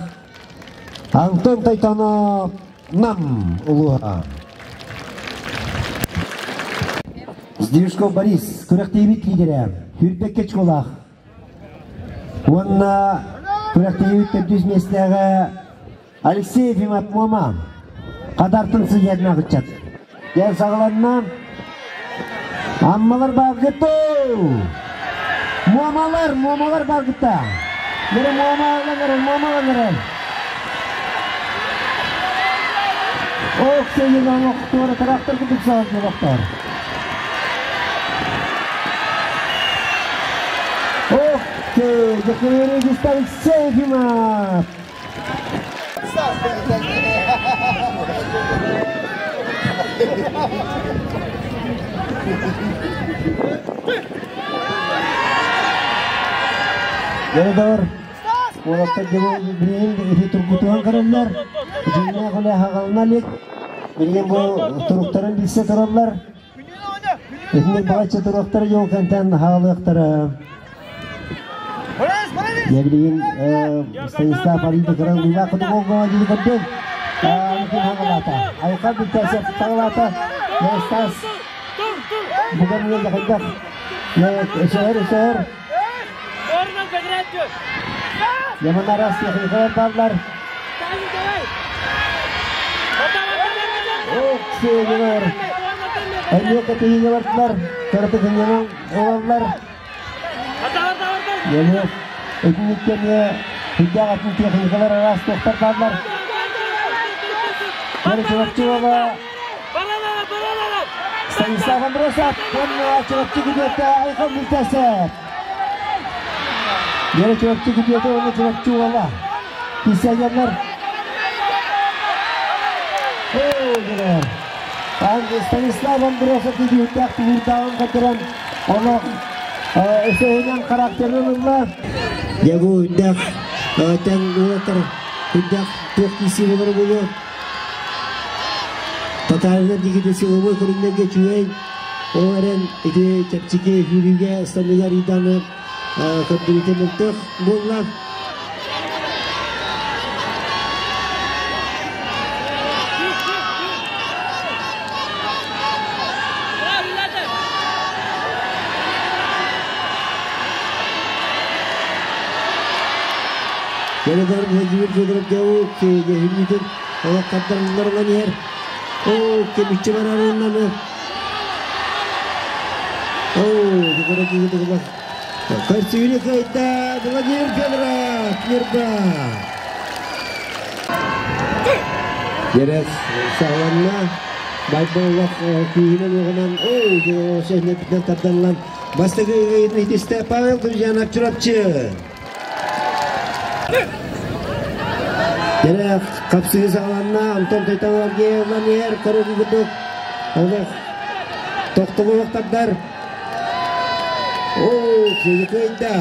Антон Тойтонов Нам улууһа. Сдвижков Борис, күрэхтэһиибит лидерэ, Хүрбэккэ Чколаах. Уонна күрэхтэһиибит төрдүс миэстээҕэ Алексей Ефимов Муома, Хадартын сыһыаннаах ыччат. Дьэ саҕаланна. Аммалар бааргыт Муомалар, муомалар бааргытта. Нere муомалар, нere муомалар, нere. Ох, сенин оҥохтуора трактор курдук саҕалдьыбахтар. Ох, дьэкириэгистар Алексей Ефимов. Дьэ, Уолаттар билигин ити тургутуһан көрөллөр. Дьиҥнээх үлэ хаҕалына илик. Билигин бу туруктарын билсэ тураллар. Итинник балачча туруктары дьол кэнтэн хаалыахтара. Дьэ билигин Станислав Арина кыралыылаах кутугуҥҥа дии көрдүн. Ким хаҕалаата? Айхан Бүлтээсэп хаҕалаата. Стас буган хайдах? Өсөһөр, өсөһөр. Яман арас техникалар бааллар. Ох, сиэгилэр. Эмиэ кэтиһиигэ бардылар. Кыраты кынньанан ылаллар. Эмиэ итинник эмиэ сүрдээх атын техникалар араас туохтар бааллар. Чурапчы Станислав Андросов уонна Чурапчы күтүөтэ Айхан Бүлтэсэп. Дьэ Чурапчы күтүөтэ уонна Чурапчы уола. Пенсионерлар. Оо, дьэ. Станислав Андросов күтүөттээх тулуурдааҕын көрдөрөн, олох өсөһүнэн характерын ылла. Дьэ бу үрдээх тэн уолаттар үрдээх туох киирсии буолара буолуо. Татаарынан дигити силовой көрүҥнэргэ үчүгэй, ол эрэн ити чэпчэки сүүрүүгэ ыстаныыга арыйдааны көрдөрүүтэ мөлтөх буолла. Кэлэдэр Владимир Федоров дьэ дьэһүннүүтүн олох хаттарыллар ылан иһэр. Оо, кэмиччи барарыннаны. Оо, дукара киһи тугулар. Көрсүүнү кыайда Владимир Федоров, Ньурба. Дьэрэх саҕаланна. Байболлох күүһүнэн уоҕунан, оо, дьэ, тарданлан бастакы ыйытын итистэ Павел Друзьянов Чурапчы. Дьэ, хапсыһыы саҕаланна, Антон Тойтонов ылан иһэр, көрүҥ курдук олох тохтолуохтардар. Оо, кыайда.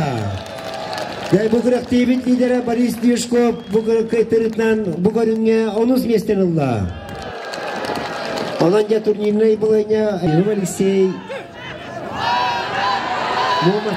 Дьэ, бу күрэхтиибит лидерэ Борис Движков бу кыайтарыытынан бу көрүҥҥэ онус миэстэни ылла. Онон дьэ турнирнай былайня Алексей Муома.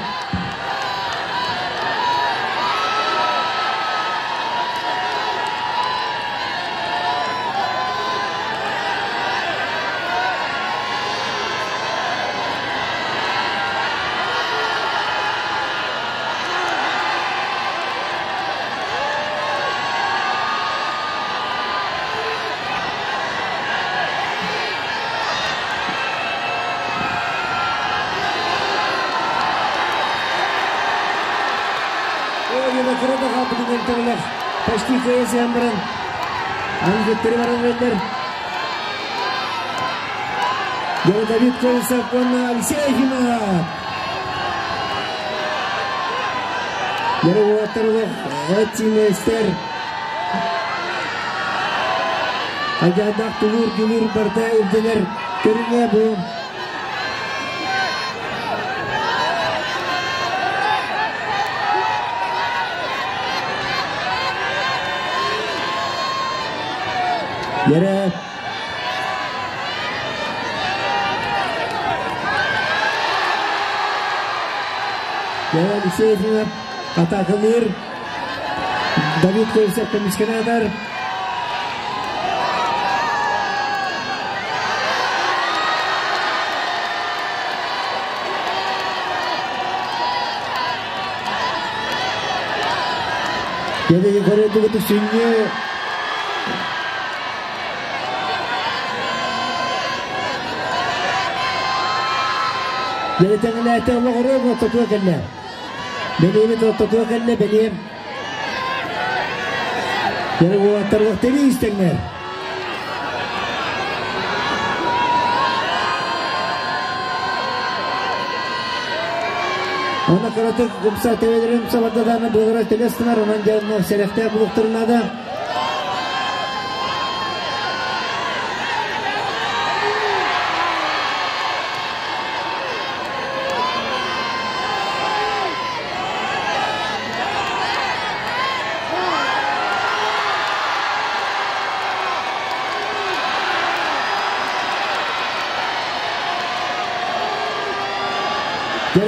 Почти кыайсыан баран аны баран эрэллэр. Давид Колосов уонна Алексей Ефимов. Дьэ уолаттар олох эт-сиинэстэр. Айдаандаах тулуур дьулуур барыта ирдэнэр көрүҥэ бу. Yere Yere Алексей Ефимов Атакалыыр. Давид Колесов көмүскэнэ Jadi көрөдүгүтүк сүнньү Дьэ тэҥнээтэ олоҕоруом ортотуга кэллэ. Бэлиэбит ортотуга кэллэ бэлиэм. Дьэ уолаттар тэбии истэҥнэр. Она кыратык умса тэбэлэрин умса бардаданы быылара төлөстүнэр, онон дьэ сэрэхтээх булуктарынада. Дьэ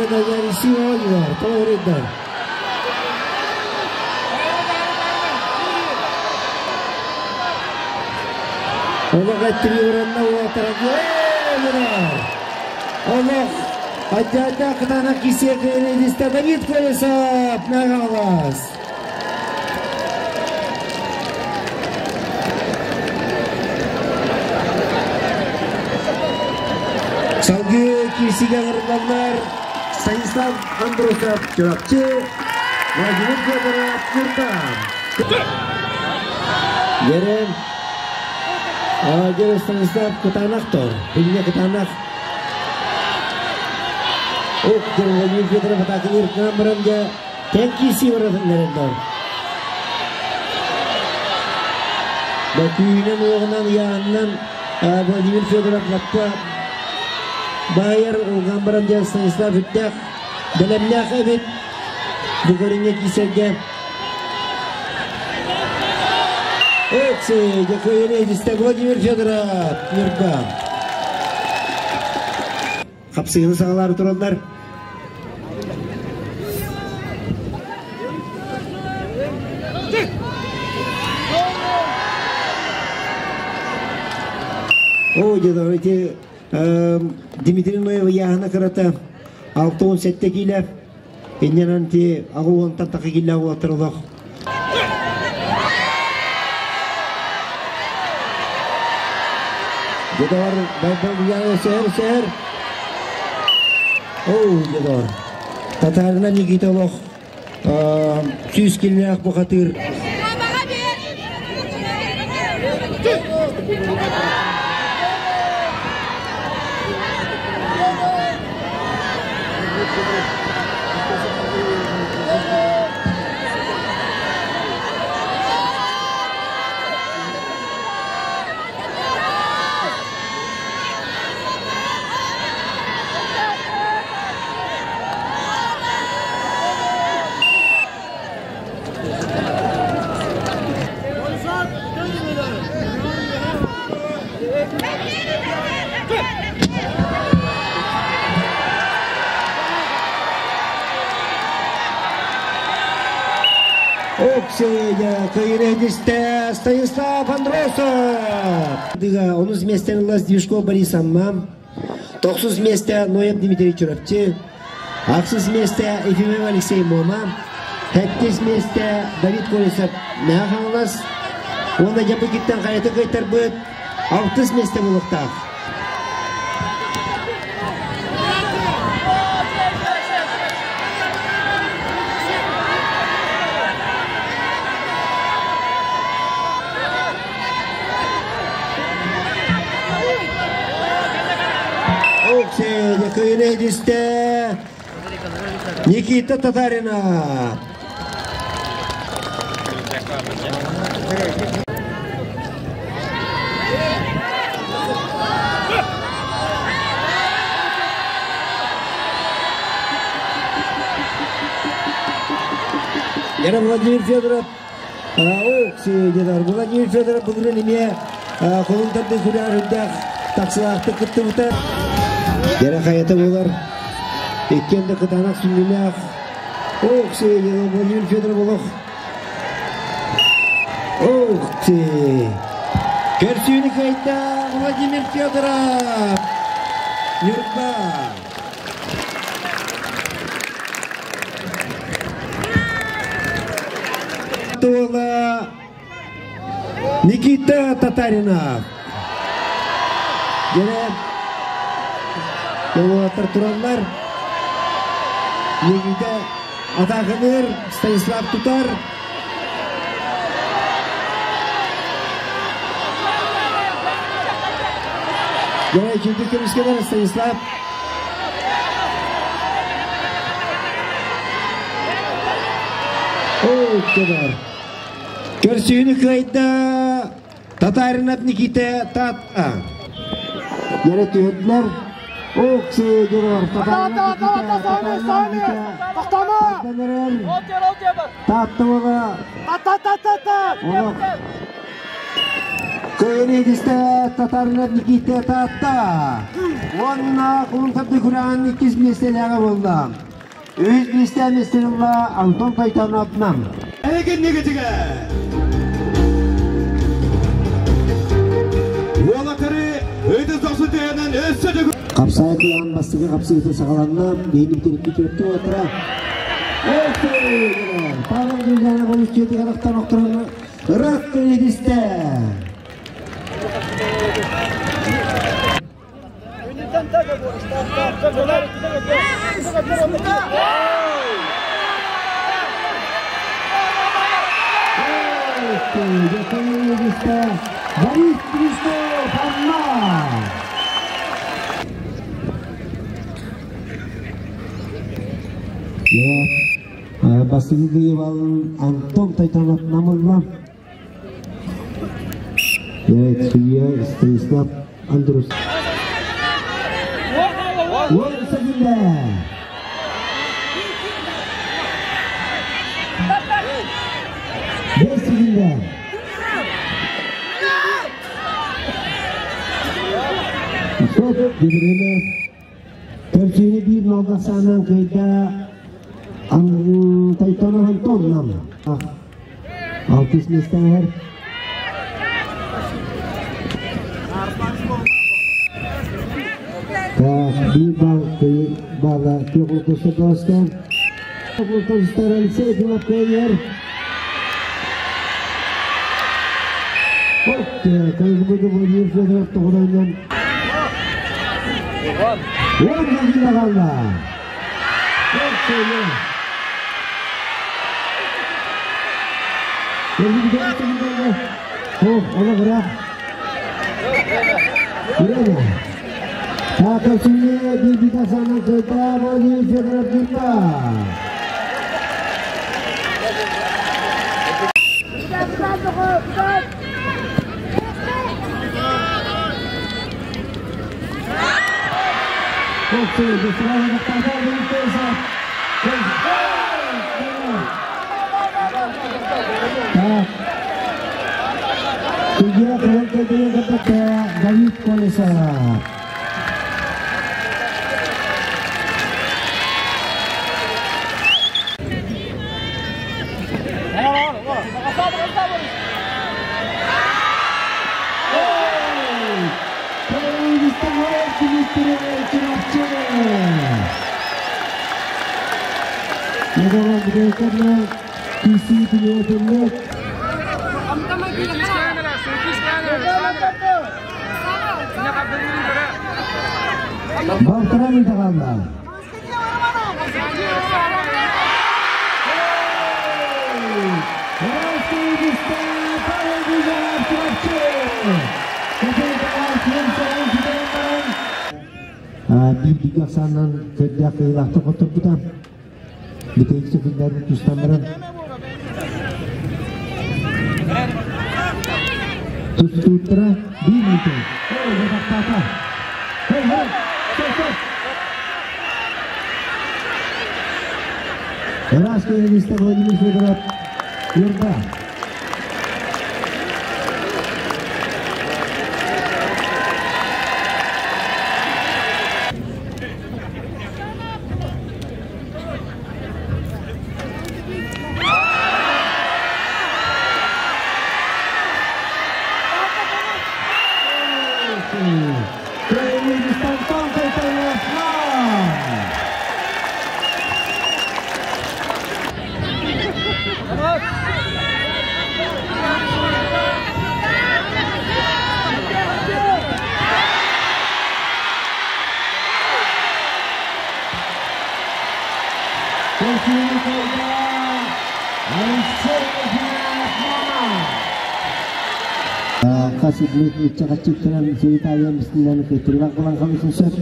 оонньуулар, тоҕо Олох эттири уранна уотара Олох Адьада кытаанах кисиэ кыйрыдиста Давид Колесов Нагалас. Салгыы киирсигэ ыҥырыллаллар Станислав Андросов Чурапчы, Владимир Федоров Ньурба. Дьэрэ Дьэрэ Станислав кытаанах тор, күннэ кытаанах. Ок, дьэрэ Владимир Федоров атаакалыыр кынан баран дьэ тэҥ киирсии баратын эрэллэр. Бөкүүнэн уоҕунан ыйааһынынан Владимир Федоров лаппа баайар улган баран дьэ Станислав үрдээх бэлэмнээх эбит бу көрүҥҥэ киирсэргэ. Экси, дьэ Владимир Федоров Ньурба. Хапсыгыны саҕалаары тураллар. О, дедо, эти Дмитрий Ноев ыйааһына кырата 67 киилэ. Иннинэн ти аҕы тахы киилэ уолаттар олох. Дедор, байбал сэр сэр. О, дедор. Татарына Никита олох 100 килилээх бухатыр. Оксия кайредисте Станислав Андросов. Дыга, онус местен лас Движков Борис Аммам. Тохсус месте Ноев Дмитрий Чурапчы. Ахсыс месте Ефимов Алексей Мома. Хэттис месте Давид Колесов Мяханлас. Онда жапы киттен қайты кайтар быт. Алтыс месте болуқтақ. Оксе, кыйредисте Никита Татарина. Яра Владимир Федоров, Окси Дедар, Владимир Федоров бүгін еме қолын күләр үндәқ тақсылақты кытты. Яра қаяты болар. Иккенді кытанақ сүнніләқ. Ох, Сеня, Владимир Федоров олох. Ох ты! Көрсүүнү кыайда Владимир Федоров! Ньурба! Туола Никита Татаринов. Дьэрэ уолаттар тураллар. Никита атаакалыыр, Станислав тутар. Дьэрэ үчүгэй көмүскэнэр Станислав. Оо, кебар. Көрсүүнү кыайда Татаринов Никита Татта. Yere түһэрдилэр. Ох, дьонор Татаринов Никита, Татаринов Никита. Тардан Таатта буола. Олох. Кыайын едисте Татаринов Никита Таатта. Уонна кулун тарды күрэҕин иккис миэстэлээҕэ буолла. Үһүс миэстэ миэстэни ылла Антон Тойтонов Нам. Эгиннигитигэ! Уолаттары ыйды дохсун тыһынан өссө төгүл Хапсаай кыйаан бастакы хапсыыта саҕаланна. Биһиги бүтэрикки түөртү уолаттара. Павел Григорьевич олус дьиэтигэр харахтан охторон ыраах кэлидистэ. Борис Христов Амма! Бастакы кыйыбалын Антон Тойтонов намылла. Судья Станислав Андрус. 10 секунда. 5 секунда. Стоп, время. Көрсүүнү биир нолга саанан кыйда Тойтонов Антон нам. Алтыс миэстэҕэр Так, биир балл балла Күөх Доска. Ултустар Алексей Филиппенер. Кайгыбыгы Владимир Федоров тоҕурайынан. 10 секунда қалды. Ох, оны бірақ. Время. Такасыне Бибитасана Кыта Владимир Федоров Нурба. Ох, Так. Судья Кылын кытта Давид Колесов. Балтыран қалды. Биир бигэ санан көрдө кыйлахты которбута. Битейик сөкүндәрді түстамырын. Тустуттара бир мүтө. Ой, жатақтата. Хей, хей, стоп, стоп. Ыраас келесте Владимир Федоров Юрба. Көсүүнү Алексей Хасид Чахачыктаран Севиталия Мистинан Кытырбак булан қалысын сөп.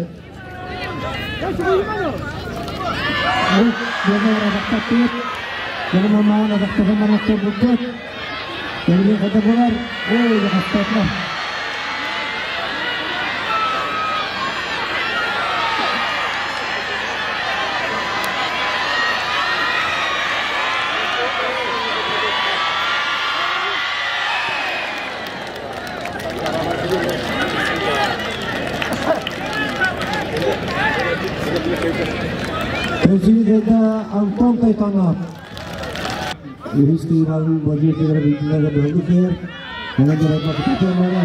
Көсүүнү Антон Тойтонов. Үһүс кыйбалын Владимир Федоров илдилерге бөлгү кер. Мына жаратма күтөмөрө.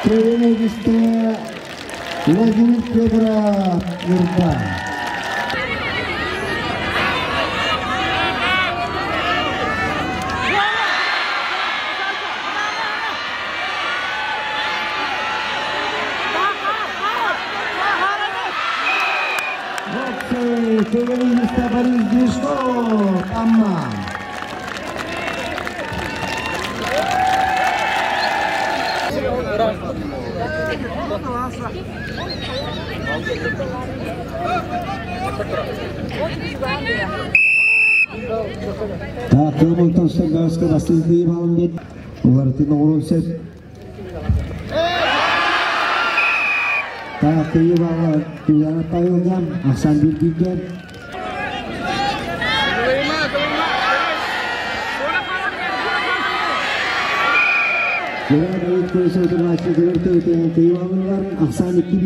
Көйнегисте Владимир Федоров Нурба. Көйнегисте Борис Движков Амма. Таакы Тостон Гаска бастызды балын Олар оңорон сеп. Таакы бала Юлиана Павелган, Ахсан Биргилген. Юлиана Давид отырмачы Гөртө өтеген кыйбалылар Ахсан Икки.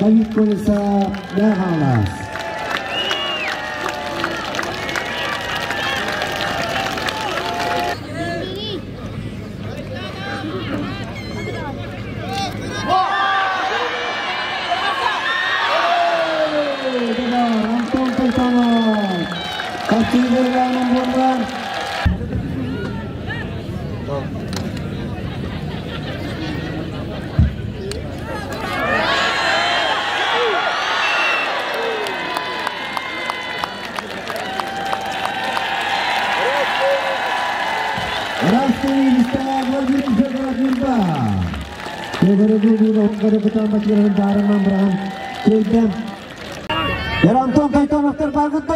Давид Колеса Мехалас. Антон Тойтонов. Качыгырганын болған. Владимир Федоров Нурба. Антон Кайтоновтар баргытты.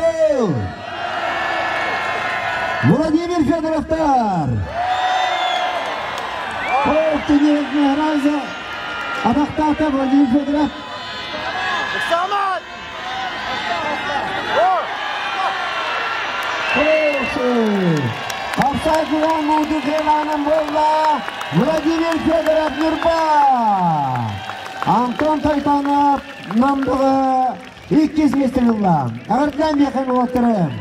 Владимир Федоровтар. Адақтата Владимир Федоров. Қапсай куған мұды қеланын болла Владимир Федоров Нұрба. Антон Тайтанов намдығы 200 метр ылла. Ағыртдан беқін отырым.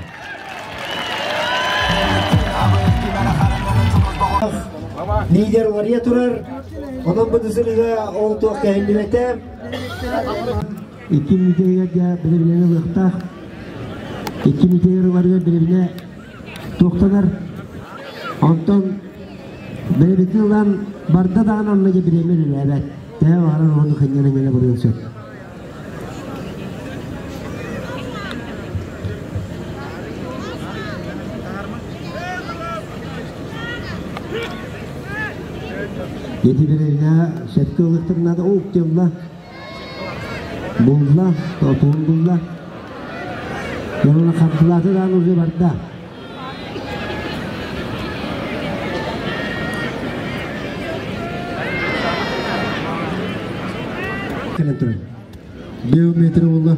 Лидер Вария турар. Onun bu düzülüge ол туақ кәйіндібеті. Икки митегерге біле-білені ұқтақ. Икки митегер вария біле-біле тоқтанар. Онтон біле-бітін ұлан барда даған анныге білемен үләбәт. Тә барар оны қыннан әңелі бұрын сөп. Ети біріне сөпкі ұлықтырнады оқ телла. Булла, тотуын булла. Яны қабдылаты дан уже барда. Кэлэн Биометр болла.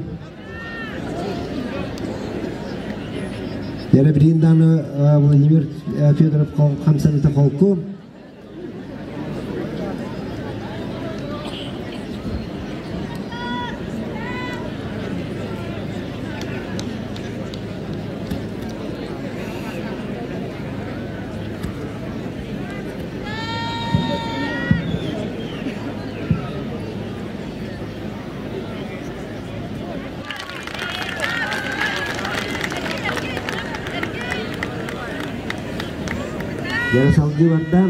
Яра бирин даны Владимир Федоров хамсаныта холку. Дьэ салгыы барда.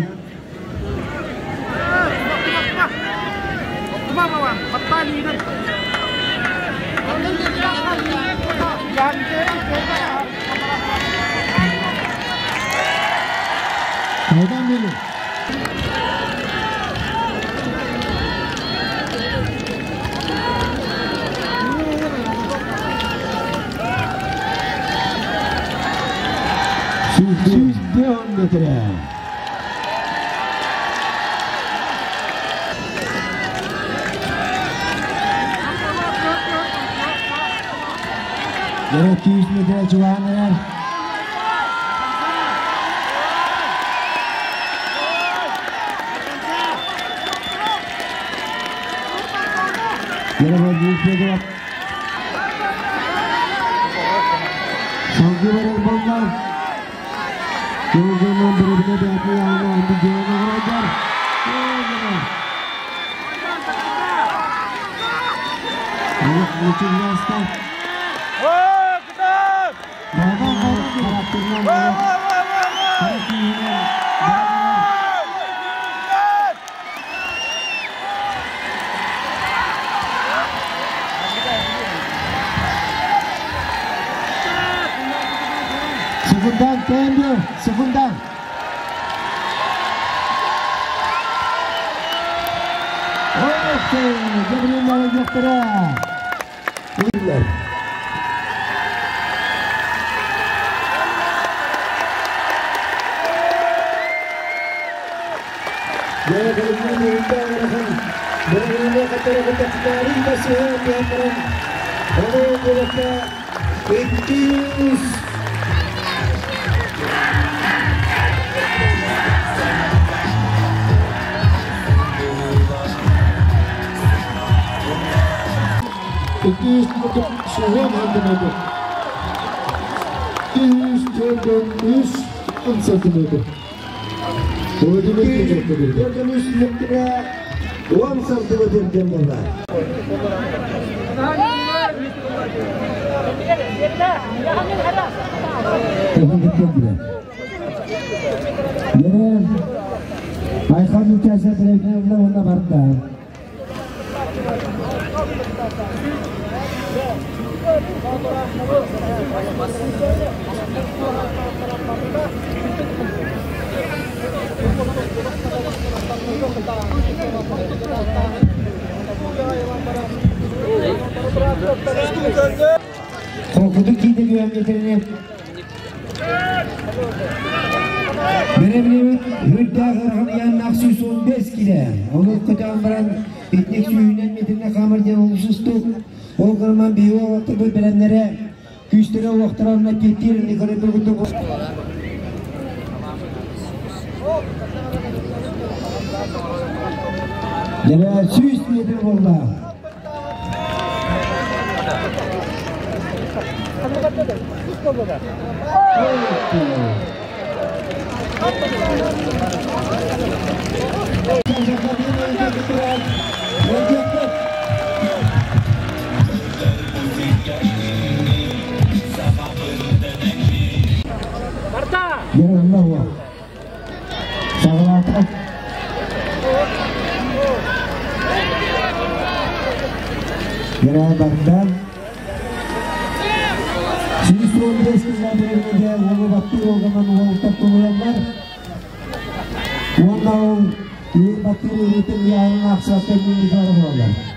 Haydan beni. Сүүс metre. Yere 200 metre civarında. Yere 100 metre. Salgı verir bunlar. Yolculuğun birbirine değerli yani bir cevabı vuracak. Allah muçin yasta. Sekundan cambio, sekundan. Oke, Gabriel alacaklara. İyiler. Santimetre. 243 metre 10 santimetre bunlar. Yere Ayhan ülkesi direklerinde onda barda. Korkuduk giydi güven getirini. Beremlewit hürdâ naqsı son 5 kile. Onu kötü etnik suyundan metrine kamır diye oluşustu. O kırman bir o vakti bilenlere güçlere vaktılarına getir Nikole Turgut'u. Yine 100 metre oldu. Ya Allah. Sağ Yere baktan. Şimdi son 5 kızlar bölümünde onu baktı o zaman o takımlar. Ondan iyi baktı üretim yarın akşam tekniği var.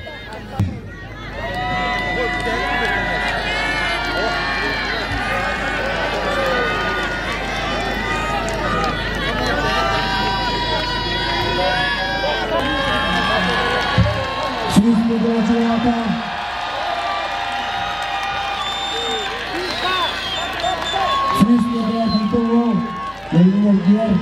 Şimdi de Yayın Yayın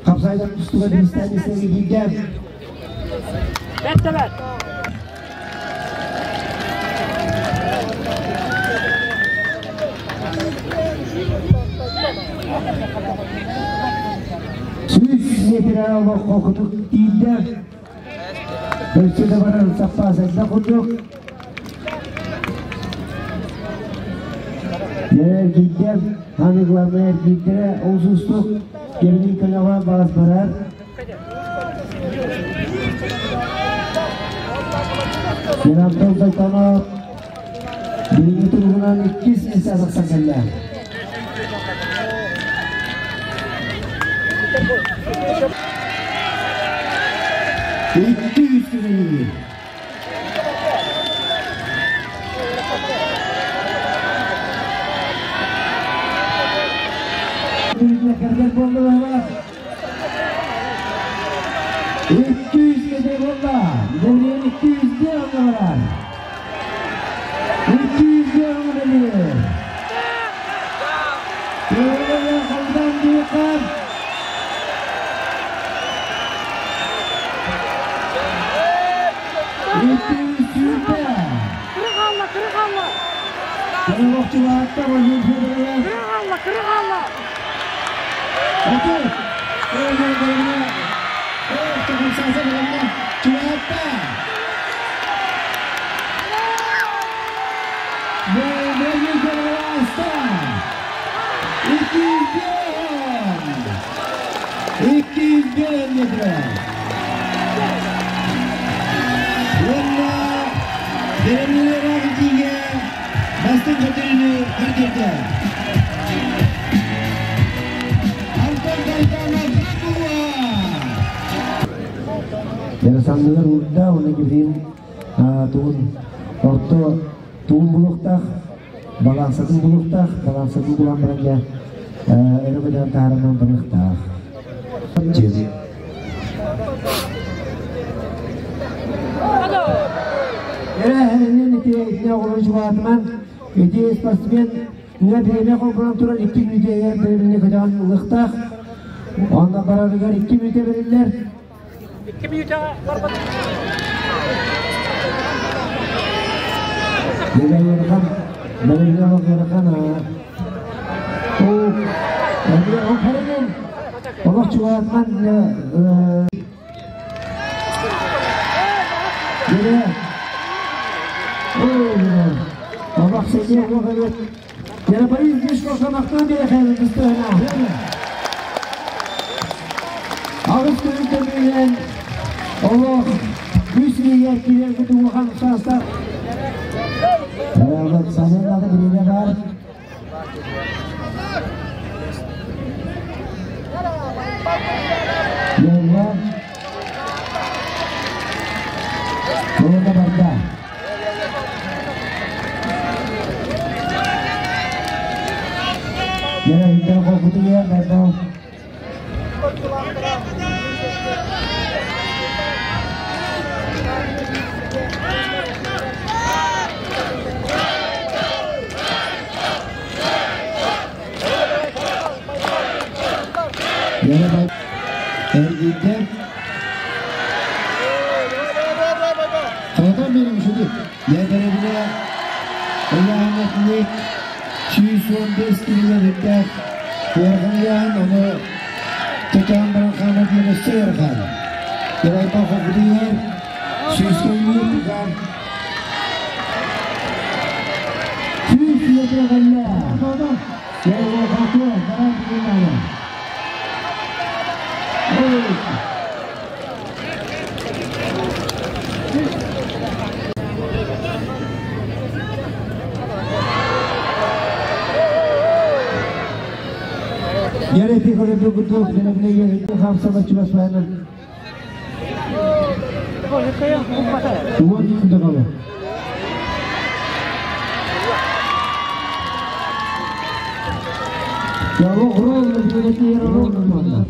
Kapsaydan üstüne bir istenmesine gideceğim. Bette ver. Эргиирдэрэ олох холкутук тиийдэ. Өссө да барар саппаас элбэх курдук. Эргиирдэр, аны главное эргиирдэрэ олус уустук. Кэрини көлөҕө баас барар. Антон Тойтонов билиҥҥи туругунан иккис миэстэ тахсан кэллэ. Икки үс күнү. Кэргэн буоллулар. 200 метр буолла. Дэмиэн 200 онно барар. 200 онно бэлиэр. Төбөлөрө халдан диэхэр. 200 Кыры хаалла, кыры хаалла. Кыры Кыры хаалла, кыры хаалла. Бастыҥ көтөрүнү көрдөрдө. Антон Гайтанов Ярасандылар урда, оны кибрин тугун орто тугун булуктах, балансатын булуктах, балансатын булан баранга өрө көтөн таарынан барыктах. Ити спортсмен не биреме холбонон турар 2 мүнөтө берилне көтөн ылыктах. Онда барарыгар 2 мүнөтө берилер. 2 мүнөтө барбат. Дегенерхан, Берилне О, о хареген. Олох чугатман Дере. О, Олох сене оғырет. Яра Борис Мишков мақтан берехен дыстыгына. Ағыз көрінтемеген олох үс миллиард килер күтү шанстар. Санындағы бирине бар. Yalla. Orada barda. Yere hünkâr korkutu yer nerede? Yere bak. Erginde. Kayadan benim şudur. Yerlere Allah'ın 215 kilometre Yorgan onu tutan bırakan bir seyirkan. Yere bakıp diyor. Süslüyü tutan. 200 metre galle. Yere bakıyor. Bana bir Yere piccolo più nella hamsa чувас байна. Уон дагалы. Я ровно ровно.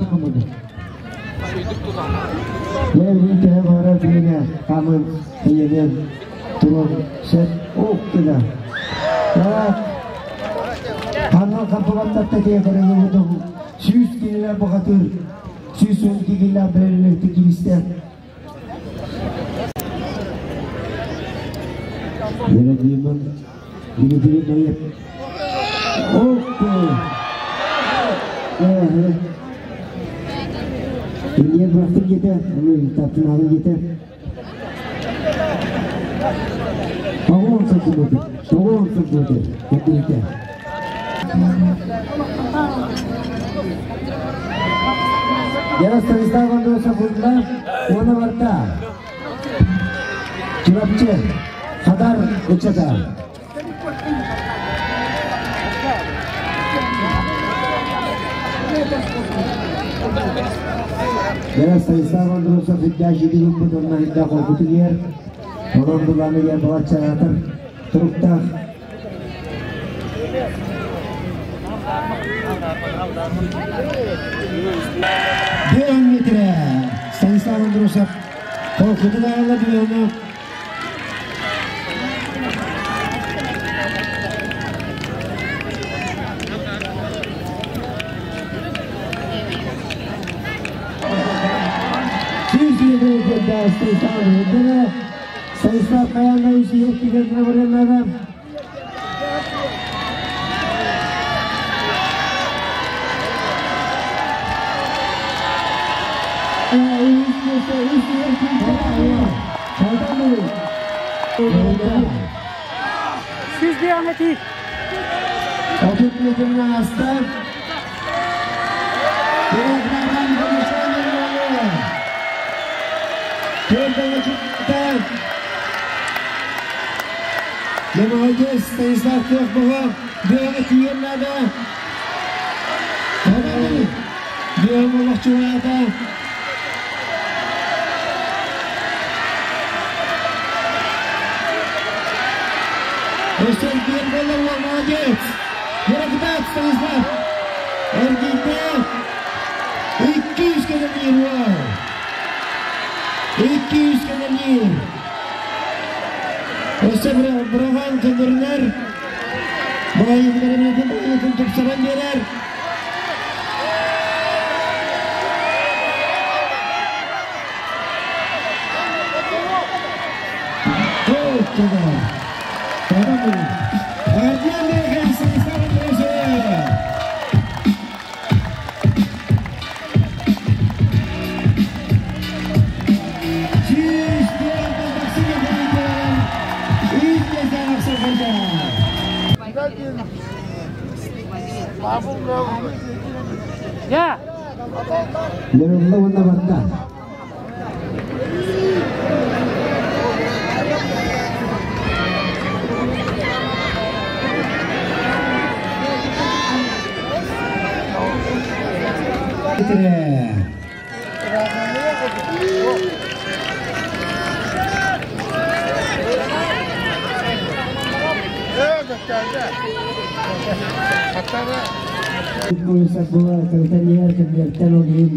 Я видите, говорят меня, камын, емен, турон, сет, ок, да. Канал кампалаттатта тие көрөгө сүүс килилер бухатыр, 112 килилер берилер тикилистер. Yere diyemem, Дмитрий Ноев. Ок. Инниэр бырахтыр диэтэ, ону таптынаабын диэтэ. 90 сантиметр, 90 сантиметр көрдөрүүтэ. Яра Станислав Андросов ылла, уона барда. Чурапчы, Хадар ыччата. Яра Станислав Андросов үрдээх жиди гыммыт онно үрдээх олбутугер, онон буланыгер балаччаатар туруктаах. Бүөн метре Станислав Андросов холкутун аҕалла бүөну. Сүүс метрге Станислав Андросов Станислав Каянна үсүйек кигердine барганнары. Сүүс биэҕэ тиий. 30 метрden астар. Programdan konuşan Төрдө. Молодец, Станислав Кехбова, Бега тиерлады. Бега олохчуата. Өстен бер болар, молодец. Яракдат Станислав. Эргите. 200 километр var. 200 километр. Өсө быраган көндөрүнөр. Байын тупсаран берер. Çok güzel. Tamam. Erdiyen Bey'e Stanислав Андросов. Сүүс биэстэн тахсыга бойдон. Үс миэстэн ахсар барда. Я. Лерулла уонна барда. Метре. Колесак була капитаньер кемнертен олин.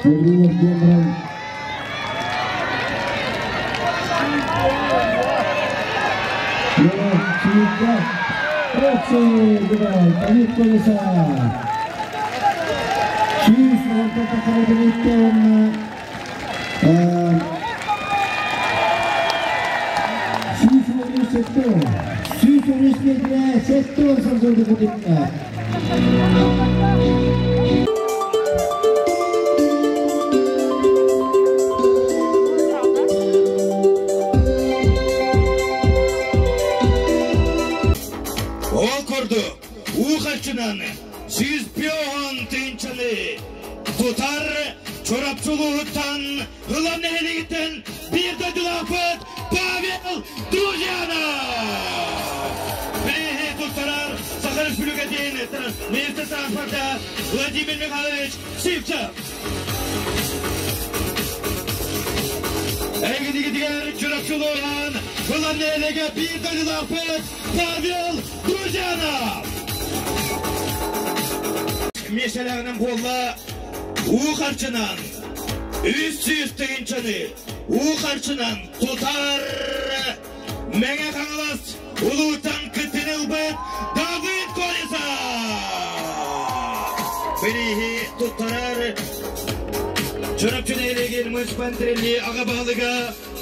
Мерлин Гемран. Чуйка. Оксе, давай, Давид Колеса. Сүүс онтон тахара 113 сетте. 113 метре сетте он самсонды кутитта. Ол курдук, уу харчынан 105 тыынчаны тутар Чурапчы улууһуттан Ылан нэһилиэгиттэн биир дойдулаахпыт Павел Друзьянов! Бирииһи туттарар Саха Республикатын министр транспорта Владимир Михайлович Сивцев. Эйгидигидигер Чурапчы улууһун Ылан нэһилиэгэ биир дойдулаахпыт Павел Друзьянов! Миэстэлээҕинэн буолла уу харчынан 300 тыынчаны уу харчынан тутар Мэҥэ Хаҥалас улуутан кыттыны ылбыт Давыд Колесов! Бирииһи туттарар Чурапчы нэһилиэгин муниципальный аҕа баһылыга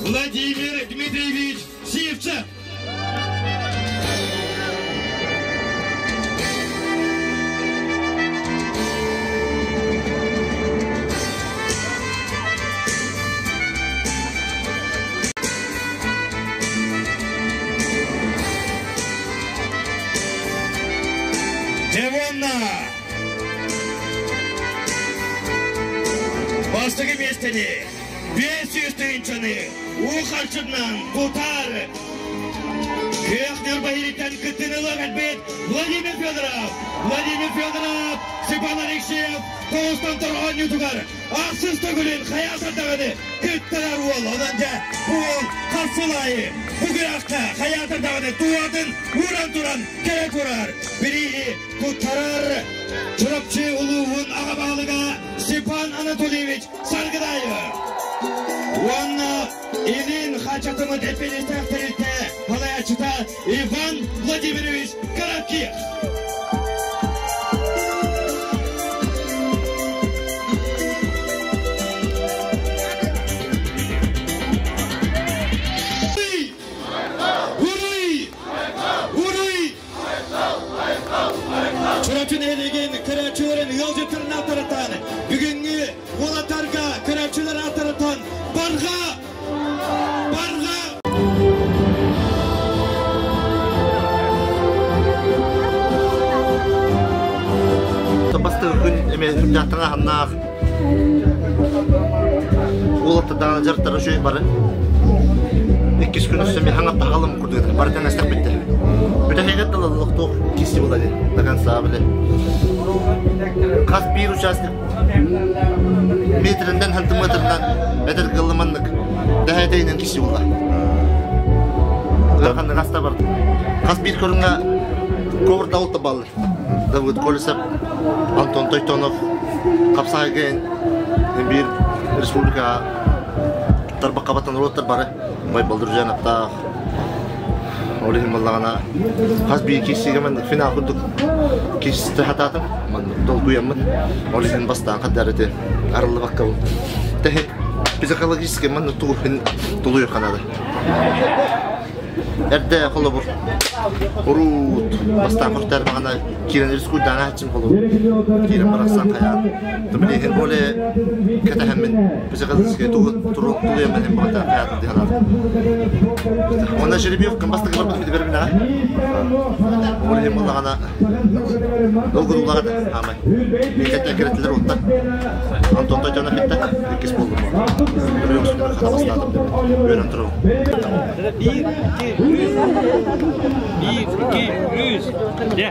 Владимир Дмитриевич Сивцев. Бастакы миэстэни 500 тыһыынчаны уу харчытынан тутар Күөх Ньурба иһиттэн кыттыыны ылан кэлбит Владимир Федоров, Владимир Федоров, Степан Алексеев тоҕустан торҕонньутугар ахсыс төгүлүн хайаатар даҕаны кыттарар уол. Онон дьэ бу уол хас сыл аайы бу күрэххэ хайаатар даҕаны туатын ууран туран кэлэ турар. Бирииһи туттарар Чурапчы улууһун аҕа баһылыга Степан Анатольевич Саргыдаев. Уонна Илин хачатымыт эппиэттээх тэрилтэ салайааччыта Иван Владимирович Коротких. Уруй! Уруй! Чурапчы нэһилиэгин көрөөччүлэрин ыалдьыттарын ааттарыттан бүгүҥҥү уолаттарга көрөөччүлэр ааттарыттан барҕа барҕа Бастакы күн эмиэ үрдээх таҥаһыннаах уолаттар даҕаны дьарыктара үчүгэй бары. Иккис күн өссө эмиэ хаҥатта хаалым курдук бары тэҥнэстэх бүттэ. Бүтэһигэр дылы лохтуох киси була дии до конца били. Хас биир участник метринен сантиметрынан этэр кыллыманнык дэһээтэйинэн киси була. Ыараханнык хаста барды. Хас биир көрүҥҥэ ковр даулта баллар. Давыд Колесов, Антон Тойтонов, Хапсаайга биир республикаҕа тарбахха баттан уруоттар бары Байбал Дружановтаах ол иһин буоллаҕына хас биир киирсиигэ маннык финал курдук киирсэ сатаатым маннык долгуйаммын ол иһин бастаан хаддар ити арыллыбакка тэһи психологически маннык тугу тулуйуохха наада. Эрдэ холобур уруут бастаан хортар баҕана киирэн рискуйдаан ааччым холобур киирэн барахсан хайаан билигин более кэтэһэммин психологически тулуйаммын иһин баҕата хайаатын дии санаатым. Уонна жеребьевкам бастакы барбытым ити бэрбинэҕэ. Ол иһин буоллаҕына долгутуулаах этэ аамай. Мин кэттэ кирэтилэр уоттар. Антон Тойтонов иттэ иккис буоллум. Үрүҥ хата бастаатым деп үөрэн турабын. Bir, iki, üç. Bir, iki, üç. Дьэ.